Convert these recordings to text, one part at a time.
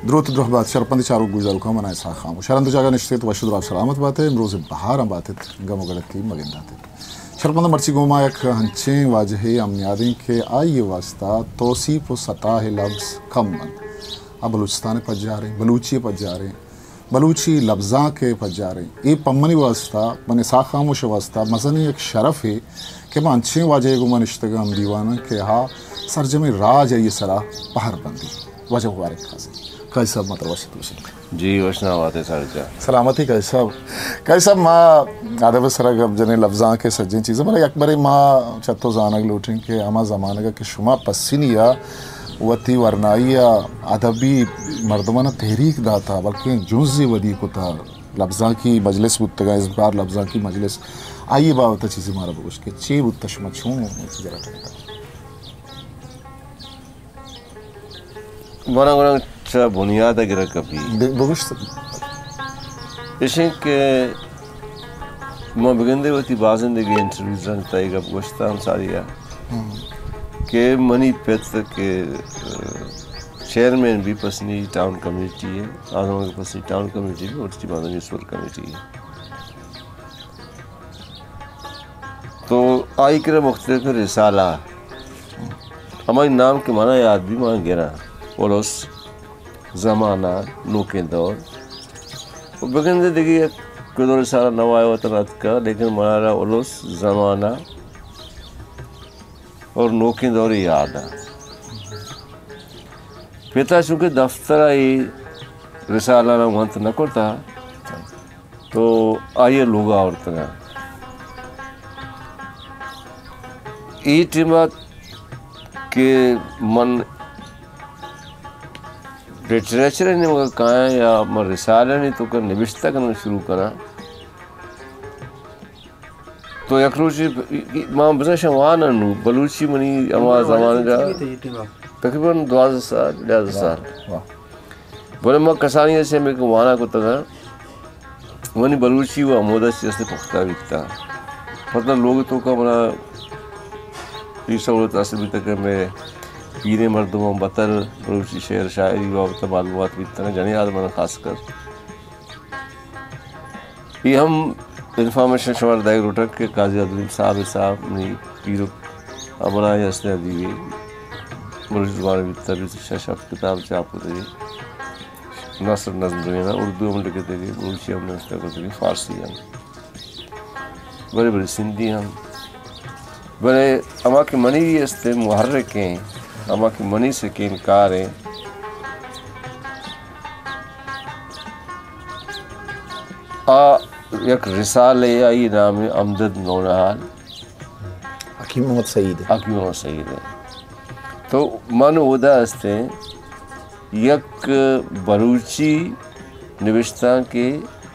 دروت درہبات شرپندیں چاروک گوشداروکاں، من آں اسحاق خاموش۔ ہر ہند جاگہ نشتیت وش و دراہ سلامت باتئے، امروز بہار ہم باتت، گم و گڑتی مگنداتت۔ شرپنداں مرچی گوں ما یک انچیں واجہے ہم نیادیں کہ آئی واسطہ توصیف و سطاح لفظ کم انت۔ آ بلوچستان پجاریں، بلوچی پجاریں، بلوچی لبزانک ء پجاریں۔ اے پہ منی واسطہ، من اسحاق خاموش ء واسطہ مزنیں یک شرفے کہ من انچیں واجہے گوں من نشتگاں ہم دیواناں کہ ہا سرجمیں راج آئی سرا پہر بندی۔ واجہ مبارک خاصے۔ قاضی صاحب، ما ترا وش اتک گوشیں۔ جی، وش نام باتے سارجا۔ سلامتی قاضی صاحب۔ قاضی صاحب، ما ادب سرا گپ جنیں، لبزانک ء سجیں چیزاں، بلے یک برے ما چہ تو زانگ لوٹیں کہ ہما زمانگ ء کہ شما پسنی ء وتی ورنائی ء ادبی مردماناں تحریک داتا، بلکیں جنزے ودی کتا، لبزانکی مجلس بوتگاں، ازمکار لبزانکی مجلس، آئی بابت ء چیزے مارا بگوش کہ چے بوتا، شما چون چیزا را ٹکتا؟ منا گڑا چہ بنیاد ء گرگ کپی۔ ب-، بگوش۔ ایشیں کہ ما بگندے وتی بازیں دگہ انٹرویوز رند تئی گپ گوشتہ ہمساری ء ہم۔ کہ منی پت کہ، ا، چیئرمین بی پسنی ٹاؤن کمیٹی ء، آ زمانگ پسنی ٹاؤن کمیٹی بی، مرچی باندا نیوز پیپر کمیٹی ء۔ تو آئی کرا مختلف رسالہ، ہمائی نام کہ منا یاد بی، من گراں، الس، زمانہ، نوکیں دور۔ و بگندے دگہ یک دو رسالہ نوائے وطن اتکا، لیکن منا را الس، زمانہ اور نوکیں دور یاد آ۔ پتا چونکہ دفتر ء اے رسالہ نا ونت نہ کرتا، تو آئی ء لوگ ء آورتگ ء۔ اے ٹیم ء کہ من لٹریچر ء نیمگ ء کایاں یا من رسالہ آنی توک ء نبشتہ کنگ شروع کناں، تو یک روچے ما بزاں شوان انو بلوچی منی ہما زمانگ ء تقریباً دوازدہ سال، یازدہ سال۔ واہ۔ بلے ما کسانی ء سے ہمے کہ وانا کتگ ء، منی بلوچی و ہمودا چہ است پختہ بیتگ۔ مطلب لوگ توکا منا اے سہولت حاصل بیتگ کہ مئے پیریں مردماں بتر بلوچی شعر شاعری بابت معلومات بیتگ، جنین آدمان خاص کر۔ اے ہم انفارمیشن شمارا دئیگ لوٹاں کہ قاضی عبدالعلیم صاحب، صاحب منی پیرک ابنائے ہستیں ادیبے، بلوچی زبان بیتا، بیست و شش ہفت کتاب چاپ کتگی، نثر نظم دوئیناں، اردو ہم لکھتگی، بلوچی ہم نوشتہ کتگی، فارسی ہم۔ بلے بلے سندھی ہم۔ بلے ہما کہ منی است محرک ایں، ہما کہ منی سکین کار ایں، آ یک رسالے، آئی نام امدد نونہال۔ حکیم محمد سعید۔ حکیم محمد سعید۔ تو من اودا است ایں، یک بلوچی نبشتانکے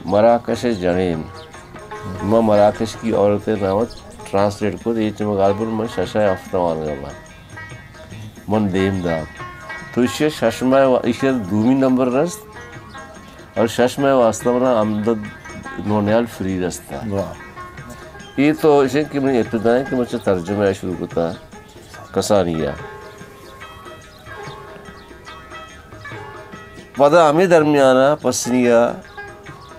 مراکش ء جنین۔ من مراکش کی عورت نام ٹرانسلیٹ کت، اے چہ من غالباً من شش ء ہفت وانگ ء بات۔ من دیم دات۔ تو ایشی ء شش ماہ وا-، ایشی ء دومی نمبر رست اور شش ماہ واسطہ منا امدد نونہال فری رستا۔ واہ۔ اے تو ایشی کہ من ابتدائیں کہ من چہ ترجمہ ء شروع کتا کسانی ء۔ پدا ہمے درمیان ء پسنی ء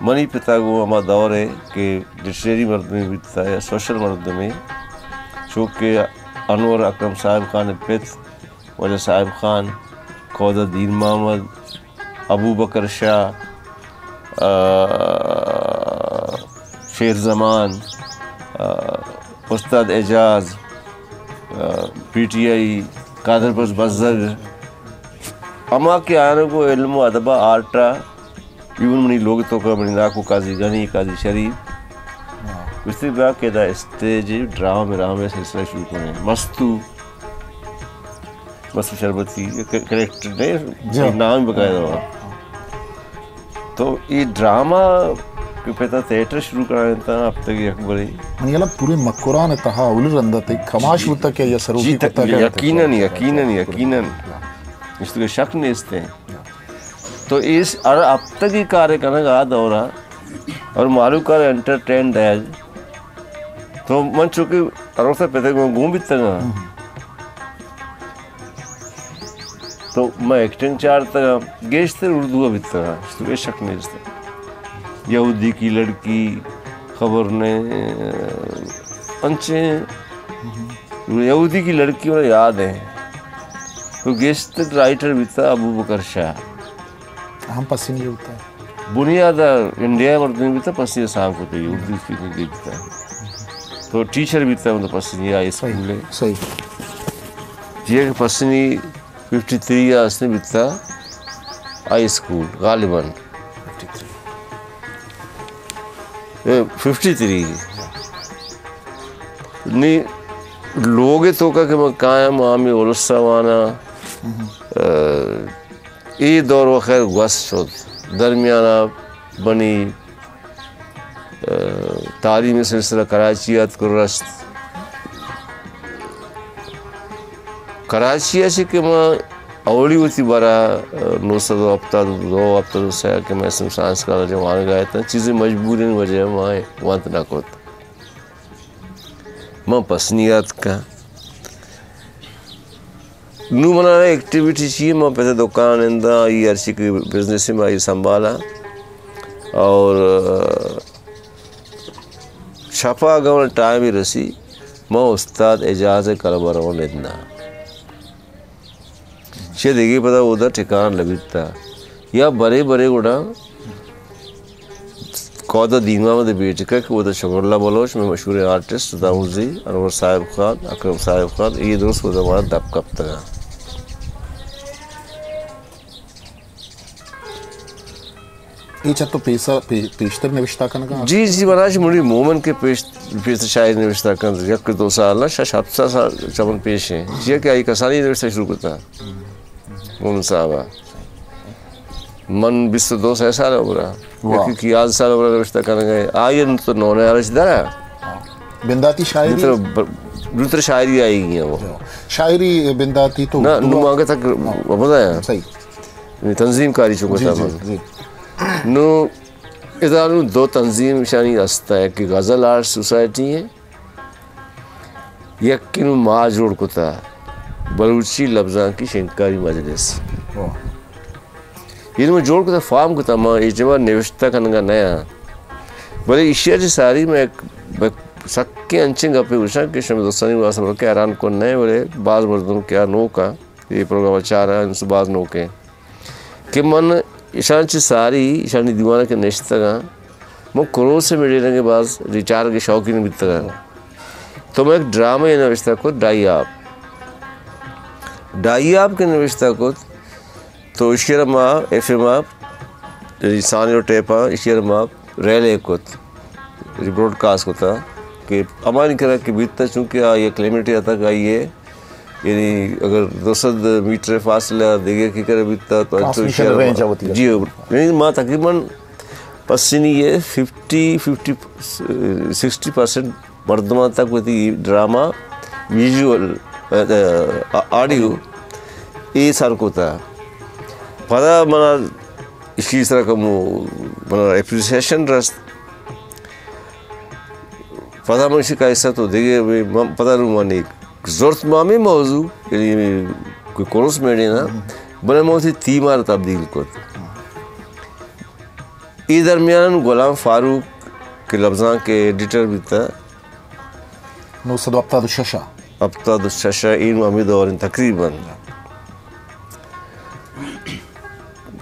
منی پتا گوں ہما دور ء کہ لٹریری مردمے بیتا یا سوشل مردمے، چو کہ انور اکرم صاحب خان ء پت، واجہ صاحب خان، کودہ دین محمد، ابوبکر شاہ، آ، شیر زمان، آ، استاد اعجاز، آ، پی ٹی آئی، قادر بخش بزگ، ہما کہ آیاں گوں علم و ادب ء آرٹ ء، ایون منی لوگ توکا منی ناکو قاضی غنی، قاضی شریف، گوشتی بیا کہ دا اسٹیج ڈرامہ مرامہ سلسلہ شروع کنیں۔ مستو، مستو شربتی، ک-، کریکٹر نے، جی۔ نام باقاعدہ ہوا۔ تو اے ڈرامہ کہ پتا تھیٹر شروع کرائینتا ہفتگی یک برے۔ منی خیالا پورے مکران تہا اولی رندا تئی کماش جی۔ بوتا کہ یا سروکی جی، کتا کہ یقیناً، یقیناً، یقیناً۔ اس تو شک نیست ہے۔ تو اس ہر ہفتگی کار کنگ آ دورا اور مالو کار انٹرٹین دے۔ تو من چونکہ ہر وقت پتے گوں، گوں بیتگاں۔ تو من ایکٹنگ چارتگ، گیشتر اردو بیتگ، تو اے شک نیست۔ یہودی کی لڑکی، خبر نے، انچیں یہودی کی لڑکی منا یاد ہے۔ تو گیشتر رائٹر بیتا ابوبکر شاہ۔ ہم پسنی ہوتا ہے۔ بنیاد انڈیا مردمی بیتا، پسنی سانگ کو تے اردو اسپیکنگ بیتا۔ تو ٹیچر بیتا، مطلب، پسنی ہائی اسکول ہے۔ صحیح۔ جی کہ پسنی ففٹی تھری آ اس نے بیتا ہائی اسکول غالباً۔ Fifty three. نی لوگ تو کا کہ من کایم آمی اولسا وانا، اے دور و خیر گوس شد۔ درمیانا بنی تعلیم سلسلہ کراچی اتک و رست۔ کراچی ء چہ کہ ما اولی وتی برا نو سد و ہپتاد و دو، ہپتاد و سے کہ ما ایس ایم سائنس کالج ء وانگ ء اتاں، چیزے مجبوری وجہ ء ما وانت نہ کت۔ من پسنی اتکاں۔ نوں منا ایکٹیویٹی چی، من پت دکان اندا، آئی ہرچی کہ بزنس ما آئی سنبھالا۔ اور شپا اگاں ٹائم رسی، من استاد اعجاز کلب ء رون اندا۔ چہ دگہ پدا اودا ٹھکان لبیتا۔ یا برے برے گڑا کودا دیما مدے بیٹکا کہ اودا شکر اللہ بلوچ، میں مشہور آرٹسٹ، داؤزی، انور صاحب خان، اکرم صاحب خان، یہ درست اودا مارا دپ کپتگا۔ اے چہ تو پیسہ، پی-، پیشتر نوشتہ کنگا؟ جی، جی، منا چہ منی مومن کے پیش-، پیسہ شاعری نوشتہ کنت، یک دو سال نہ، شش ہفت سال چہ من پیش ہیں۔ چیا کہ آئی کسانی نوشتہ شروع کرتا مومن صاحب۔ من بیست و دو سے سال عمر۔ واہ۔ یکی کہ یازدہ سال عمر نوشتہ کنگا۔ آئی تو نونے آرش درا۔ بنداتی شاعری؟ دوتر ب-، دوتر شاعری آئی گی ہیں وہ۔ شاعری بنداتی تو نہ، نو مانگا تک وپدا ہے۔ صحیح۔ تنظیم کاری چونکہ جی، تھا جی، من۔ جی۔ نو ادا نو دو تنظیم شانی ہستا ہے کہ غزل آرٹ سوسائٹی ہے، یک کہ نو ما جوڑ کتا بلوچی لبزانکی شنکاری مجلس۔ واہ۔ یہ ما جوڑ کتا، فارم کتا، ما یہ جمع نوشتہ کنگا نیا۔ بلے ایشیا چہ ساری میں ایک، ایک سکیں انچیں گپے گوشاں کہ شما دوستانی واسطہ بلکہ حیران کن نہ، بلے باز مردم کیا نوکا یہ پروگرام چارا، انسو باز نوکیں۔ کہ من ایشاں چہ ساری، ایشانی دیوان ء کہ نشتگاں، من کروس ء میڑینگ ء باز ریچارگ ء شوقین بیتگاں۔ تو من یک ڈرامہ ء نوشتہ کت، ڈائی آپ۔ ڈائی آپ کہ نوشتہ کت، تو ایشی ء را ما ایف ایم آپ، یعنی سانیو ٹیپ آں، ایشی ء را ما ریلے کت، یعنی براڈکاسٹ کتا کہ ہمانی کرا کہ بیتا، چونکہ آ یک لمٹ ء تک آئی ہے، یعنی اگر دو سد میٹر فاصلہ دیگہ کی کرے بیتا تو انچو ٹرانسمیشن شہر رینج ہوتی ہے۔ جی، یعنی ما تقریباً پسنی یہ ففٹی، ففٹی، سکسٹی پرسنٹ مردمان تک وتی ڈرامہ ویژول، آ، آ، آڈیو اے سر کتا۔ پدا منا اشی سرا کمو منا اپریسیشن رست۔ پدا من اشی کا حصہ تو دیگه بھی من پدا رو منی زرت مامی موضوع، یعنی کوئی کورس میڑے نا، بلے من وتی تیم آر تبدیل کت۔ ای درمیان غلام فاروق کہ لبزانک ایڈیٹر بیتا، نو سد و ہپتاد و شش ء۔ ہپتاد و شش ء، این ہمے دور انت تقریباً۔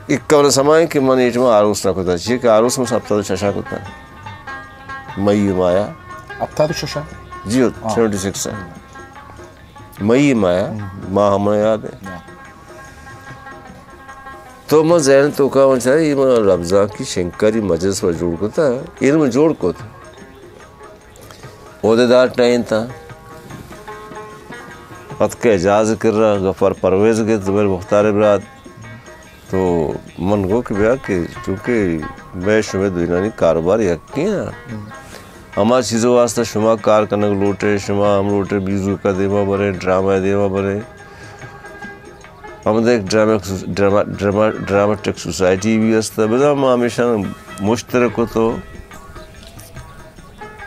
یک قول سما ہے کہ من ایٹما آروس نہ کتا، چیئے کہ آروس من ہپتاد و شش ء کتا۔ مئی مایا۔ ہپتاد و شش ء؟ جی، ہاں۔ سیونٹی سکس ء۔ مئی مایا، ہم۔ ماہ ہمیں یاد ہے۔ ہاں۔ تو من ذہن تو کا من چاہے، یہ من لبزانکی شنکاری مجلس پر جوڑ کتا، یہ من جوڑ کتا۔ عہدیدار ٹہینتاں۔ اتکہ اعجاز کرا، غفار پرویز گپت، زبیر مختار برات۔ تو من گو کہ بیا کہ چونکہ مئے شمئے دوئینانی کاروبار یکیں نا۔ ہما چیز واسطہ شما کار کنگ لوٹے، شما ہم لوٹے بیزوکا دیما برے، ڈرامہ دیما برے۔ ہمدا یک drama sauce-, drama, drama, dramatic society بھی است۔ بزاں ما ہمیشاں مشترک کت و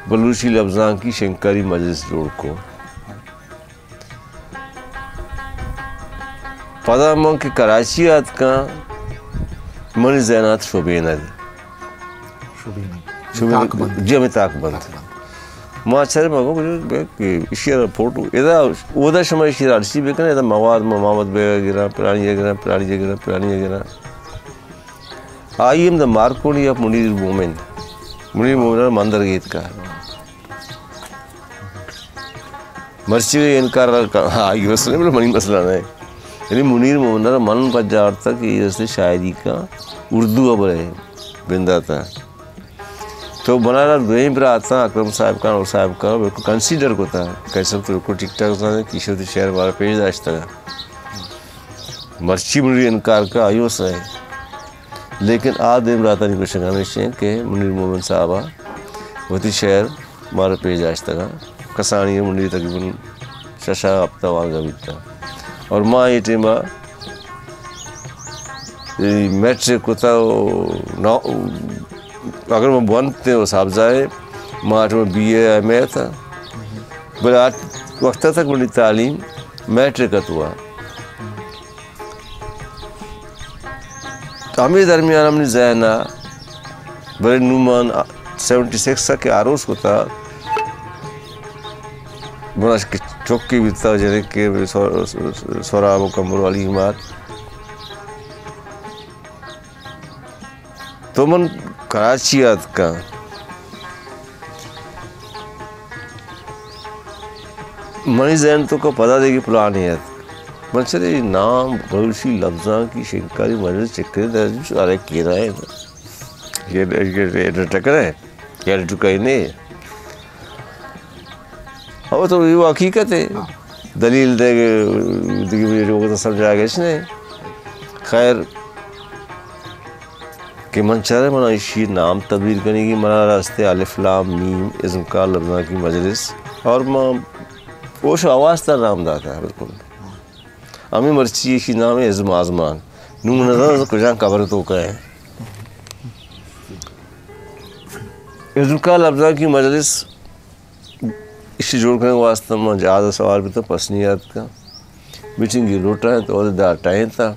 بلوچی لبزانکی شنکاری مجلس جوڑ کو۔ پدا من کہ کراچی آتکاں، منی ذہن ءَ آت شوبینگ۔ شوبینگ۔ شوبینگ۔ تاکبند۔ جی، ہمے تاکبند۔ تاکبند۔ ما چر ما گو کہ ایشی را فوٹو، ادا، اودا شما ایشی را ارسی بکن، ادا مواد ما محمد بیگ ءَ گراں، پرانی ءَ گراں، پرانی ءَ گراں، پرانی ءَ گراں۔ آئی ہم دا مارکونی اپ منیر مومن۔ منیر مومن ءَ مندر گیت کا۔ مرچی انکار کا، ہاں، آئی مسئلہ بلے منی مسئلہ نہ ہے۔ یعنی منیر مومن ءَ من پجار تک یہ سے شاعری کا اردو ابر ہے، بندہ تھا۔ تو بنا رہا دوئیں براتاں، اکرم صاحب کا اور صاحب کا بالکل کنسیڈر کو تھا۔ کیسا تو بالکل ٹھیک ٹھاک تھا، کسی تو شعر ہمارا پیش داشتا۔ مرچی منیر انکار کا آئی مسئلہ ہے۔ لیکن آ دیم براتانی گوشگ ہمیش ایں کہ منیر مومن صاحب ءَ وتی شعر مارا پیش داشتگ ءَ۔ کسانی ءَ منیر تقریباً شش ءَ ہپت ءَ وانگ ءَ بیتگ۔ اور ما اے ٹائم ءَ اے میٹرک کتا و نو-، اگر ما بونت و صاحبزادے، ما ٹائم بی اے ایم اے ات۔ بلے آ وقت تک منی تعلیم میٹرک ات ہوا۔ تو ہمے درمیان ءَ منی ذہن ءَ بلے نوں من سیونٹی سکس ءَ کہ آروس کتا، بناش کہ چکی بیتا، جنک کہ سو-، سو-، سوراب و کمبر والی مات۔ تو من کراچی آتکاں۔ منی ذہن تو کہ پدا دیگی پلانے ات۔ من چرے نام بلوچی لبزانکی شنکاری مجلس چکرے در ارے کیرا ہے۔ یہ، یہ، یہ ٹکر ہے۔ یہ ٹکر ہی نہیں۔ او تو یہ حقیقت ہے۔ ہاں۔ دلیل دے، دیگی مجھے لوگ تو سمجھا گئے اس نے۔ خیر، کہ من چرے منا ایشی نام تبدیل کنگی، منا راستے الف لام میم ازمکار لبزانکی مجلس، اور ما ہوش و حواس تر نام داتا ہے بالکل۔ ہمیں مرچی ایشی نام ہے ازم آزمان۔ نوں من نزاناں کجا قبر تو کا ہے۔ ازمکار لبزانکی مجلس ایشی جوڑ کنگ واسطہ من جہاز ءَ سوار بیتاں، پسنی آتکاں۔ میٹنگی لوٹائیں تو اودے دار ٹائیں تا۔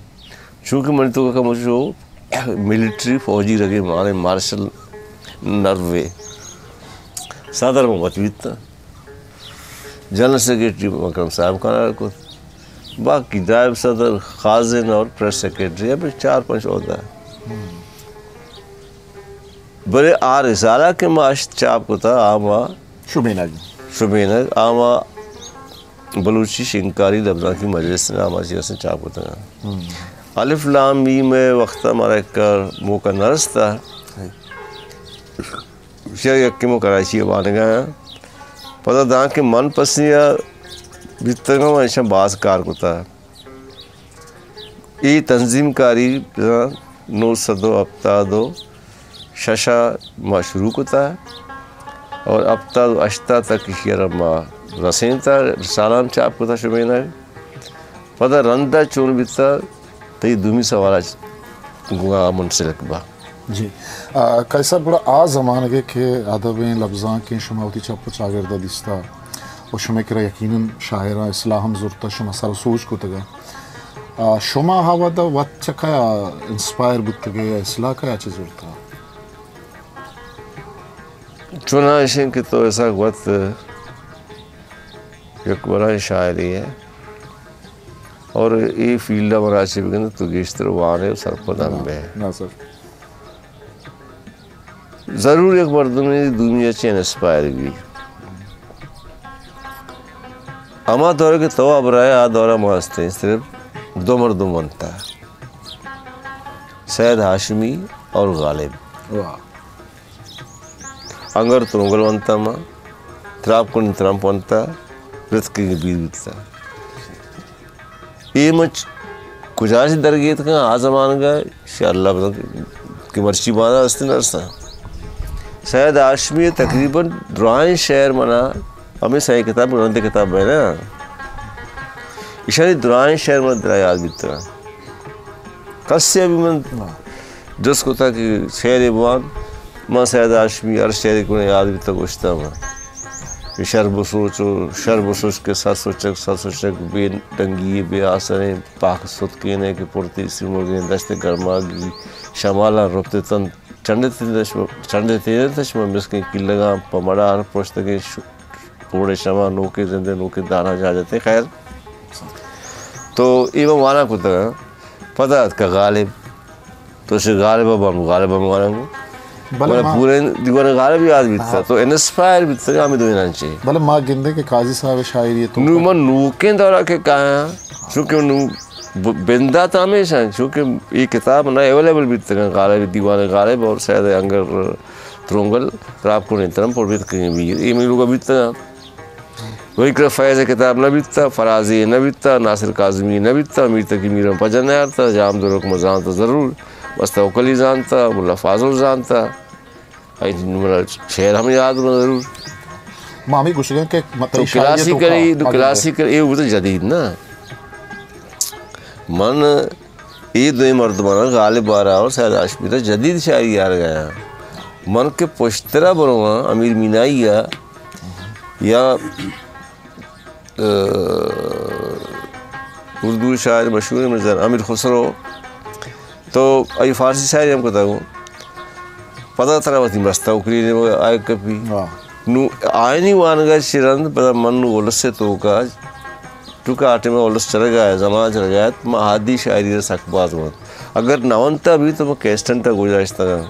چونکہ منی تو کمو چو ملٹری فوجی رگے مانے مارشل نروے۔ صدر من وت بیتاں۔ جنرل سیکرٹری مکرم صاحب کنار کت۔ باقی نائب صدر، خازن اور پریس سیکرٹری، ابھی چار پانچ عہدہ۔ بلے آ رسالہ کہ ما اشت چاپ کتا، آ ما شبینگ۔ شبینگ، آ ما بلوچی شنکاری لبزانکی مجلس نام ءَ چہ اسے چاپ کتا۔ ہم۔ الف لام میم ءِ وقت ءَ مارا یک موقع نہ رستا۔ ہاں۔ شر یکے مو کراچی ءَ وانگا۔ پدا داں کہ من پسنی ءَ بیتگاں، ایشاں باز کار کتا۔ اے تنظیم کاری بزاں نو سد و ہپتاد و شش ءَ ما شروع کتا اور ہپتاد و ہشت ءَ تک ایشی ءَ را ما رسینتا، رسالہ ہم چاپ کتا شبینگ۔ پدا رندا چون بیتا، تئی دومی سوال ءَ گوں آ منسلک با۔ جی۔ آ، قیصر، گڑا آ زمانگے کہ ادبیں لبزانکیں شما وتی چپ و چاگرد ءَ دیستا و شمئے کرا یقیناً شاعراں اصلاح ہم زرتا، شما سر و سوج کتگا۔ آ، شما آ وہدا وت چہ کیا انسپائر بوتگے یا اصلاح کیا چہ زرتا؟ چوناہا ایشیں کہ تو ایسا وت یک بلائیں شاعرے ئے اور اے فیلڈ ءَ مراچی بگندے تو گیشتر وانے و سرپد ہم بے۔ نہ سر۔ ضرور یک مردمے دومی ءَ چہ انسپائر بی۔ ہما دور کہ تو ہبرا ئے، آ دور ءَ ما استیں، صرف دو مردم ونتا، سید ہاشمی اور غالب۔ واہ۔ انگر ترونگل ونتا ما، تراپ کنی ترمپ ونتا، رتکی بیر بیتا۔ اے مچ کجا چہ درگیتکاں آ زمانگا، شہ اللہ بزانت کہ مرچی باندا ہستیں نرساں۔ سید ہاشمی تقریباً درائیں شعر منا، ہمیں سئے کتاب، رند کتاب ہے نا، ایشانی درائیں شعر منا درا یاد بیتگاں۔ کسے ابھی من جست کتا کہ شعرے بوان، من سید ہاشمی ہر شعرے کو یاد بیتا گوشتا من۔ کہ شر بسوچ و شر بسوچ کہ سر سچک، سر سچک بے ڈنگی، بے آسریں، پاک ستکینے کہ پرتی سیمرگیں دشت گرماگی شمالاں رپتتنت۔ چنڈ تینتش، چنڈ تینتش من مسکیں کلگاں پہ مڑاہ پرشتگیں ش-، پوڑ شما نوکیں زندے نوکیں داراں جاجتے۔ خیر، تو اے من وانان کتگاں۔ پدا اتکا غالب۔ تو شے غالب ءَ بم، غالب ءَ بم وانان گو۔ بلے بلے ما پورے دیوان غالب یاد بیتا۔ ہاں۔ تو انسپائر بیتا ہمیں دوئینان چے۔ بلے ما گندے کہ قاضی صاحب شاعری تو نو من نوکیں دورا کہ کایا، چونکہ نو ب-، بندات ہمیشہ، چونکہ یہ کتاب نہ اویلیبل بیتا، غالب دیوان غالب اور سید انگر ترونگل تراب کو نہیں ترم پر بیت کہیں بھی، یہ میرے لوگ بیتا۔ وہی کہ فیض کتاب نہ بیتا، فرازی نہ بیتا، ناصر کاظمی نہ بیتا، میر تقی میر پجا نہ آرتا، جام درک مزانتا ضرور، بس توکلی زانتا، ملا فاضل زانتا، اے ملا شعر ہم یاد بنا ضرور۔ ما ہمیں گوشگاں کہ تو مطلب شاعری تو کلاسیکل، تو کلاسیکل، یہ ہوتا جدید نا۔ من اے دوئیں مردماں غالب بارا اور سید ہاشمی را جدید شاعری آر گیا۔ من کہ پشترا برواں امیر مینائی یا، یا، ا، اردو شاعر مشہور مزن امیر خسرو، تو ای فارسی شاعری ہم کتا گوں۔ پدا ترا وتی مستہ اکری نے آئے کپی۔ واہ۔ نو آئینی وانگا چی رند، پدا من نو ولس توکا چونکہ آ ٹائم ءَ الس چرگ ءَ ات، زمانہ چرگ ءَ ات، ما عادی شاعری ءَ سک باز ونت۔ اگر نہ ونتا بھی تو ما کیسٹن تا گوجاشتگاں۔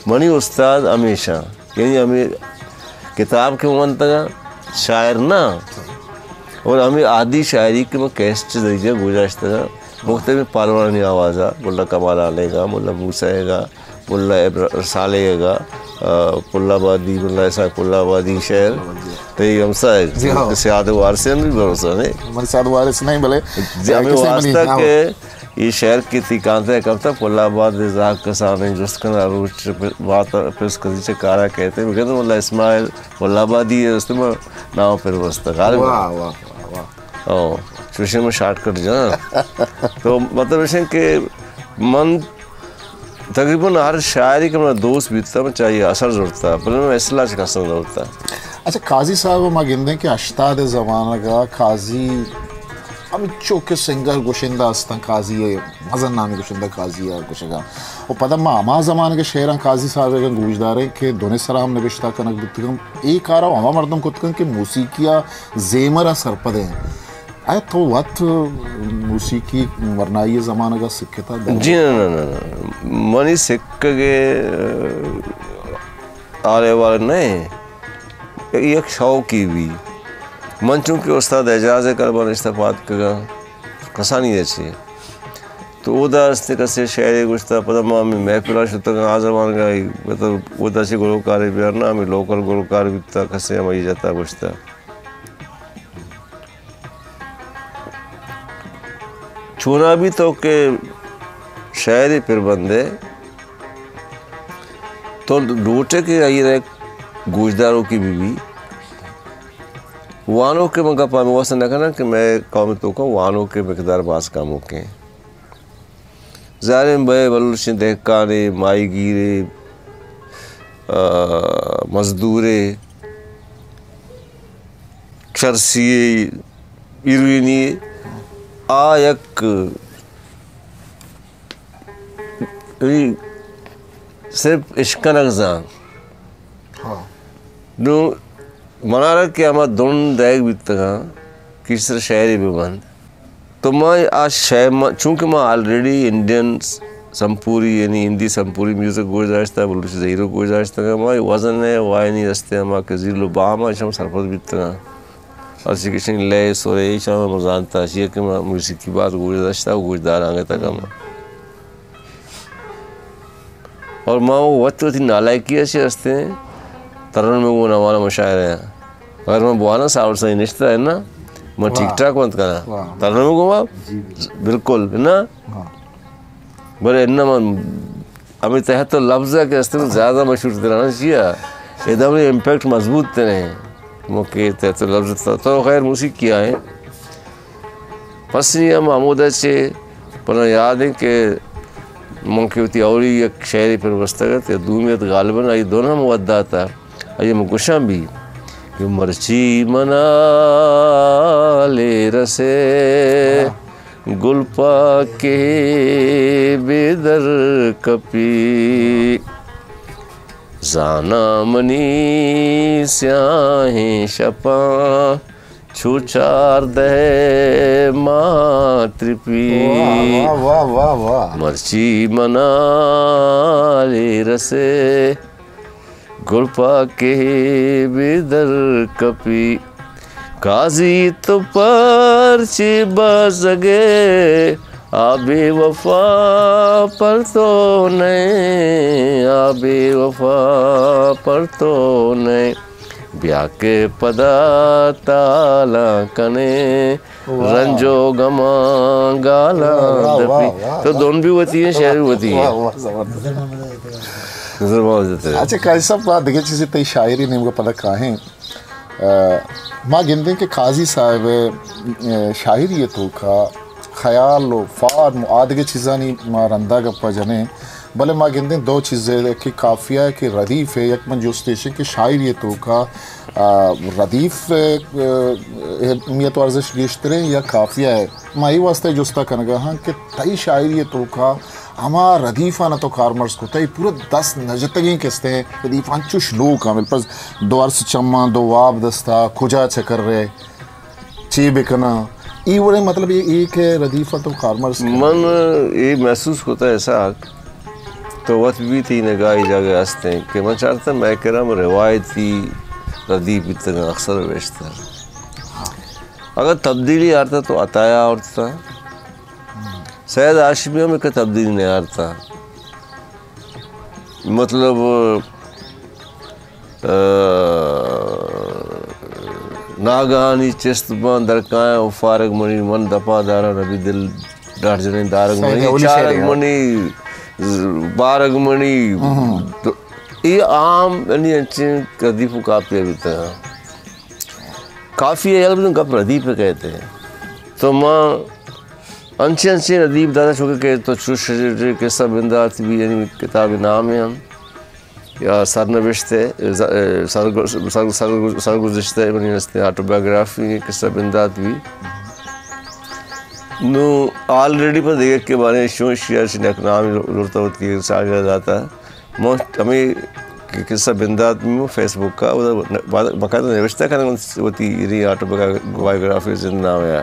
منی استاد ہمیشہ، یعنی ہمیں کتاب کہ ونتگاں، شاعر نہ، اور ہمیں عادی شاعری کہ ما کیسٹ ذریعہ گوجاشتگاں، مختلف پالوانی آوازا، ملا کمال آلیگا، ملا موسیٰ گا، ملا ابر-، صالح گا، آ، پل آبادی، ملا اسحاق پل آبادی شعر، تئی ہمسائے، جی ہاں۔ سیاد وارث ہیں بھی بھروسہ نہیں۔ من سیاد وارث نہیں، بلے جی، ہمیں کسے منی واسطہ نام۔ کہ یہ شعر کی تھی کانتے کب تک پل آباد زاگ کسانے جست کنا روچ بات پس کسی چے کارا کہتے، مگر تو ملا اسماعیل پل آبادی ہے، اس میں نام پر واسطہ غالب۔ واہ، واہ، واہ، واہ۔ او، چوشیں من شارٹ کٹ جاں۔ تو مطلب ایش کہ من تقریباً ہر شاعری کہ من دوست بیتا، من چاہیے اثر زرتا، بلے من اصلاح چہ کس نہ زرتا۔ اچھا، قاضی صاحب، ما گندیں کہ ہشتاد زمانگا قاضی ہمچو کہ سنگر گشندہ استاں، قاضی مزن نامی گشندہ قاضی ءَ گشگا۔ و پدا ما ہما زمانگ شعراں قاضی صاحب ءَ گوش داریں کہ دن سرا ہم نبشتہ کنگ بوتگاں۔ اے کارا ہما مردم کتگاں کہ موسیقی ءَ زیمر ءَ سرپد ہیں۔ آیا تو وت موسیقی ورنائی زمانگ ءَ سکتا؟ جی نہ، نہ، نہ، نہ۔ منی سکگ ءِ، آ، حال احوال نہ ایں۔ یک شوقی بھی۔ من چونکہ استاد اعجاز ءِ کربا نشتہ پاد کگا کسانی ءَ چے۔ تو اودا استے کسے شعرے گوشتا، پدا ما ہمیں محفلا شتگاں، آ زمانگا، مطلب، اودا چے گلوکارے بیار نا، ہمیں لوکل گلوکار بیتا، کسے ہمائی جتا گوشتا۔ چونا بھی تو کہ شاعری پر بندے، تو لوٹے کہ آئی رہ گوشداروں کی بھی بھی۔ وانوک ءِ من گپ ہمے واسطہ نہ کناں کہ مئے قوم ءِ توکا وانوک ءِ مقدار باز کم اوکیں۔ ظاہر ایں مئے بلوچیں دہکانے، ماہی گیرے، آ، مزدورے، چرسیے، ہیروئنی، آ یک، اے صرف اشکنگ زان۔ ہاں۔ نوں منارا کہ ہما دن دئیگ بیتگاں کہ ایشی سرا شعرے بہ بنت، تو ما آ شعر ما، چونکہ ما آلریڈی انڈین سمپوری، یعنی ہندی سمپوری میوزک گوش داشتہ، بلوچی زہیرو گوش داشتگاں، ما وزن ءِ وائنی دستے ہما کہ زیرل و بام ءَ، ایش ہم سرپد بیتگاں۔ ہرچی کہ ایشانی لئے سرے، ایش ہم ما زانتا، اشی ءَ کہ ما موسیقی باز گوش داشتہ و گوش داراں گتگ ہم۔ اور ما وت وتی نالائکی ءَ چہ ہستیں، ترن میں وہ نوانا مشاعرہ ہیں۔ اگر من بوانا ساور سائیں نشتہ ہے نا، من واہ۔ ٹھیک ٹھاک ونت کنا۔ واہ۔ ترن میں گوا؟ جی، بالکل۔ بالکل، نا؟ ہاں۔ بلے اناں من ہمے تحت لفظ ءَ کہ است زیادہ مشہور ترانا چیا؟ ادا ہمے امپیکٹ مضبوط تریں۔ موقع تحت لفظ تو، تو خیر موسیقی آئے۔ پس نی ہم ہمودا چے پنا یاد ایں کہ من کہ وتی اولی یک شعرے پر بستگ ات یا دومی ات، غالباً آئی دون ہم وت داتا۔ آئی ہم گوشاں بھی کہ مرچی منا لیرسے، گل پاکے بے در کپی۔ زاناں منی سیاہیں شپاں چو چاردہ ماہ ترپی۔ واہ، واہ، واہ، واہ، واہ۔ مرچی منا لیرسے، گل پاکے بے در کپی۔ قاضی تو پرچے بزگے، آ بے وفا پر تو نئے، آ بے وفا پر تو نئے۔ بیا کہ پدا تالاں کنے، واہ۔ رنج و گماں گالاں واہ، واہ، دپی۔ واہ، واہ، تو واہ۔ دون بھی وتی ہیں، شعر بھی وتی ہیں۔ واہ، واہ، زبردست۔ نظر محمد عطا۔ اچھا، قاضی صاحب، ما دگہ چیزے تئی شاعری نیمگا پدا کاہیں۔ آ، ما گندیں کہ قاضی صاحب، آ، شاعری توکا خیال و فارم و آ دگہ چیزانی ما رندا گپا جنیں، بلے ما گندیں دو چیزے کہ قافیہ ہے کہ ردیف ہے۔ یک من جست ایشیں کہ شاعری توکا، آ، ردیف، آ، اہمیت و ارزش گیشتریں یا قافیہ ہے؟ ما اے واسطہ جستا کنگا ہاں کہ تئی شاعری توکا ہما ردیفانا تو کارمرز کتہ، اے پورا دست نجتگیں کستیں ردیف انچوش لوک ہم الپز دو ارس چماں، دو واب دستا، کجا چکر رہے، چے بکناں، اے وڑیں مطلب اے، اے کہ ردیفاں تو کارمرز کنئے۔ من اے محسوس کتہ اسحاق، تو وت بھی تئی نگاہ اے جاگہ ہستیں کہ من چارتہ مئے کرا ہم روایتی ردیف بیتگاں اکثر و بیشتر۔ اگر تبدیلی آرتہ تو عطایا آورتہ، سید ہاشمی ہم ایک تبدیلی نیارتہ۔ مطلب، آ، ناگہانی چست باں درکایاں و فارگ منی، من دپا داراں نبی دل ڈاڈ جنیں دارگ منی، چارگ منی، بارگ منی۔ تو اے عام یعنی انچیں ردیف و قافیہ بیتگاں۔ قافیہ یل بدن گپ ردیف کہتے ہیں۔ تو ما انچیں انچیں ردیف داتا چونکہ کہ تو چوش قصہ بندات بھی یعنی کتاب نام ہے ہم۔ یا سرنوشت ء، ز-، سرگ-، سر-، سر-، سرگزشت ء منی است آٹوبایوگرافی قصہ بندات بھی۔ نو آلریڈی پہ دیگر کے بارے شون شیئر شنک نام زورتا ہوتی ہے، ساگر داتا۔ من ہمیں قصہ بندات بھی فیس بک کا، باقاعدہ نوشتہ کرنا ہوتی ہے آٹوبایوگرافی زندہ نام ہے۔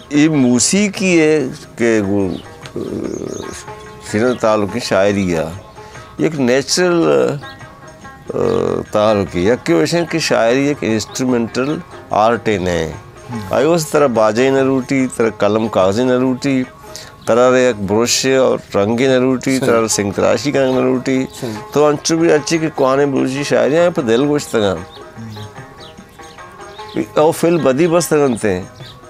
اے موسیقی ء کہ گوں، ء، سینہ تعلقیں شاعری ء یک نیچرل، ء، تعلقے۔ یکے وشیں کہ شاعری یک انسٹرومنٹل آرٹے نہ۔ آئی واسطہ ترا باجے نہ لوٹی، ترا قلم کاغذے نہ لوٹی، ترا یک بروشے اور رنگے نہ لوٹی، ترا سنگ تراشی کنگ نہ لوٹی۔ تو انچو بھی اچھی کہ کوانیں بلوچی شاعری آئیں پہ دل گوشتگاں۔ او فل بدی بستگ انت۔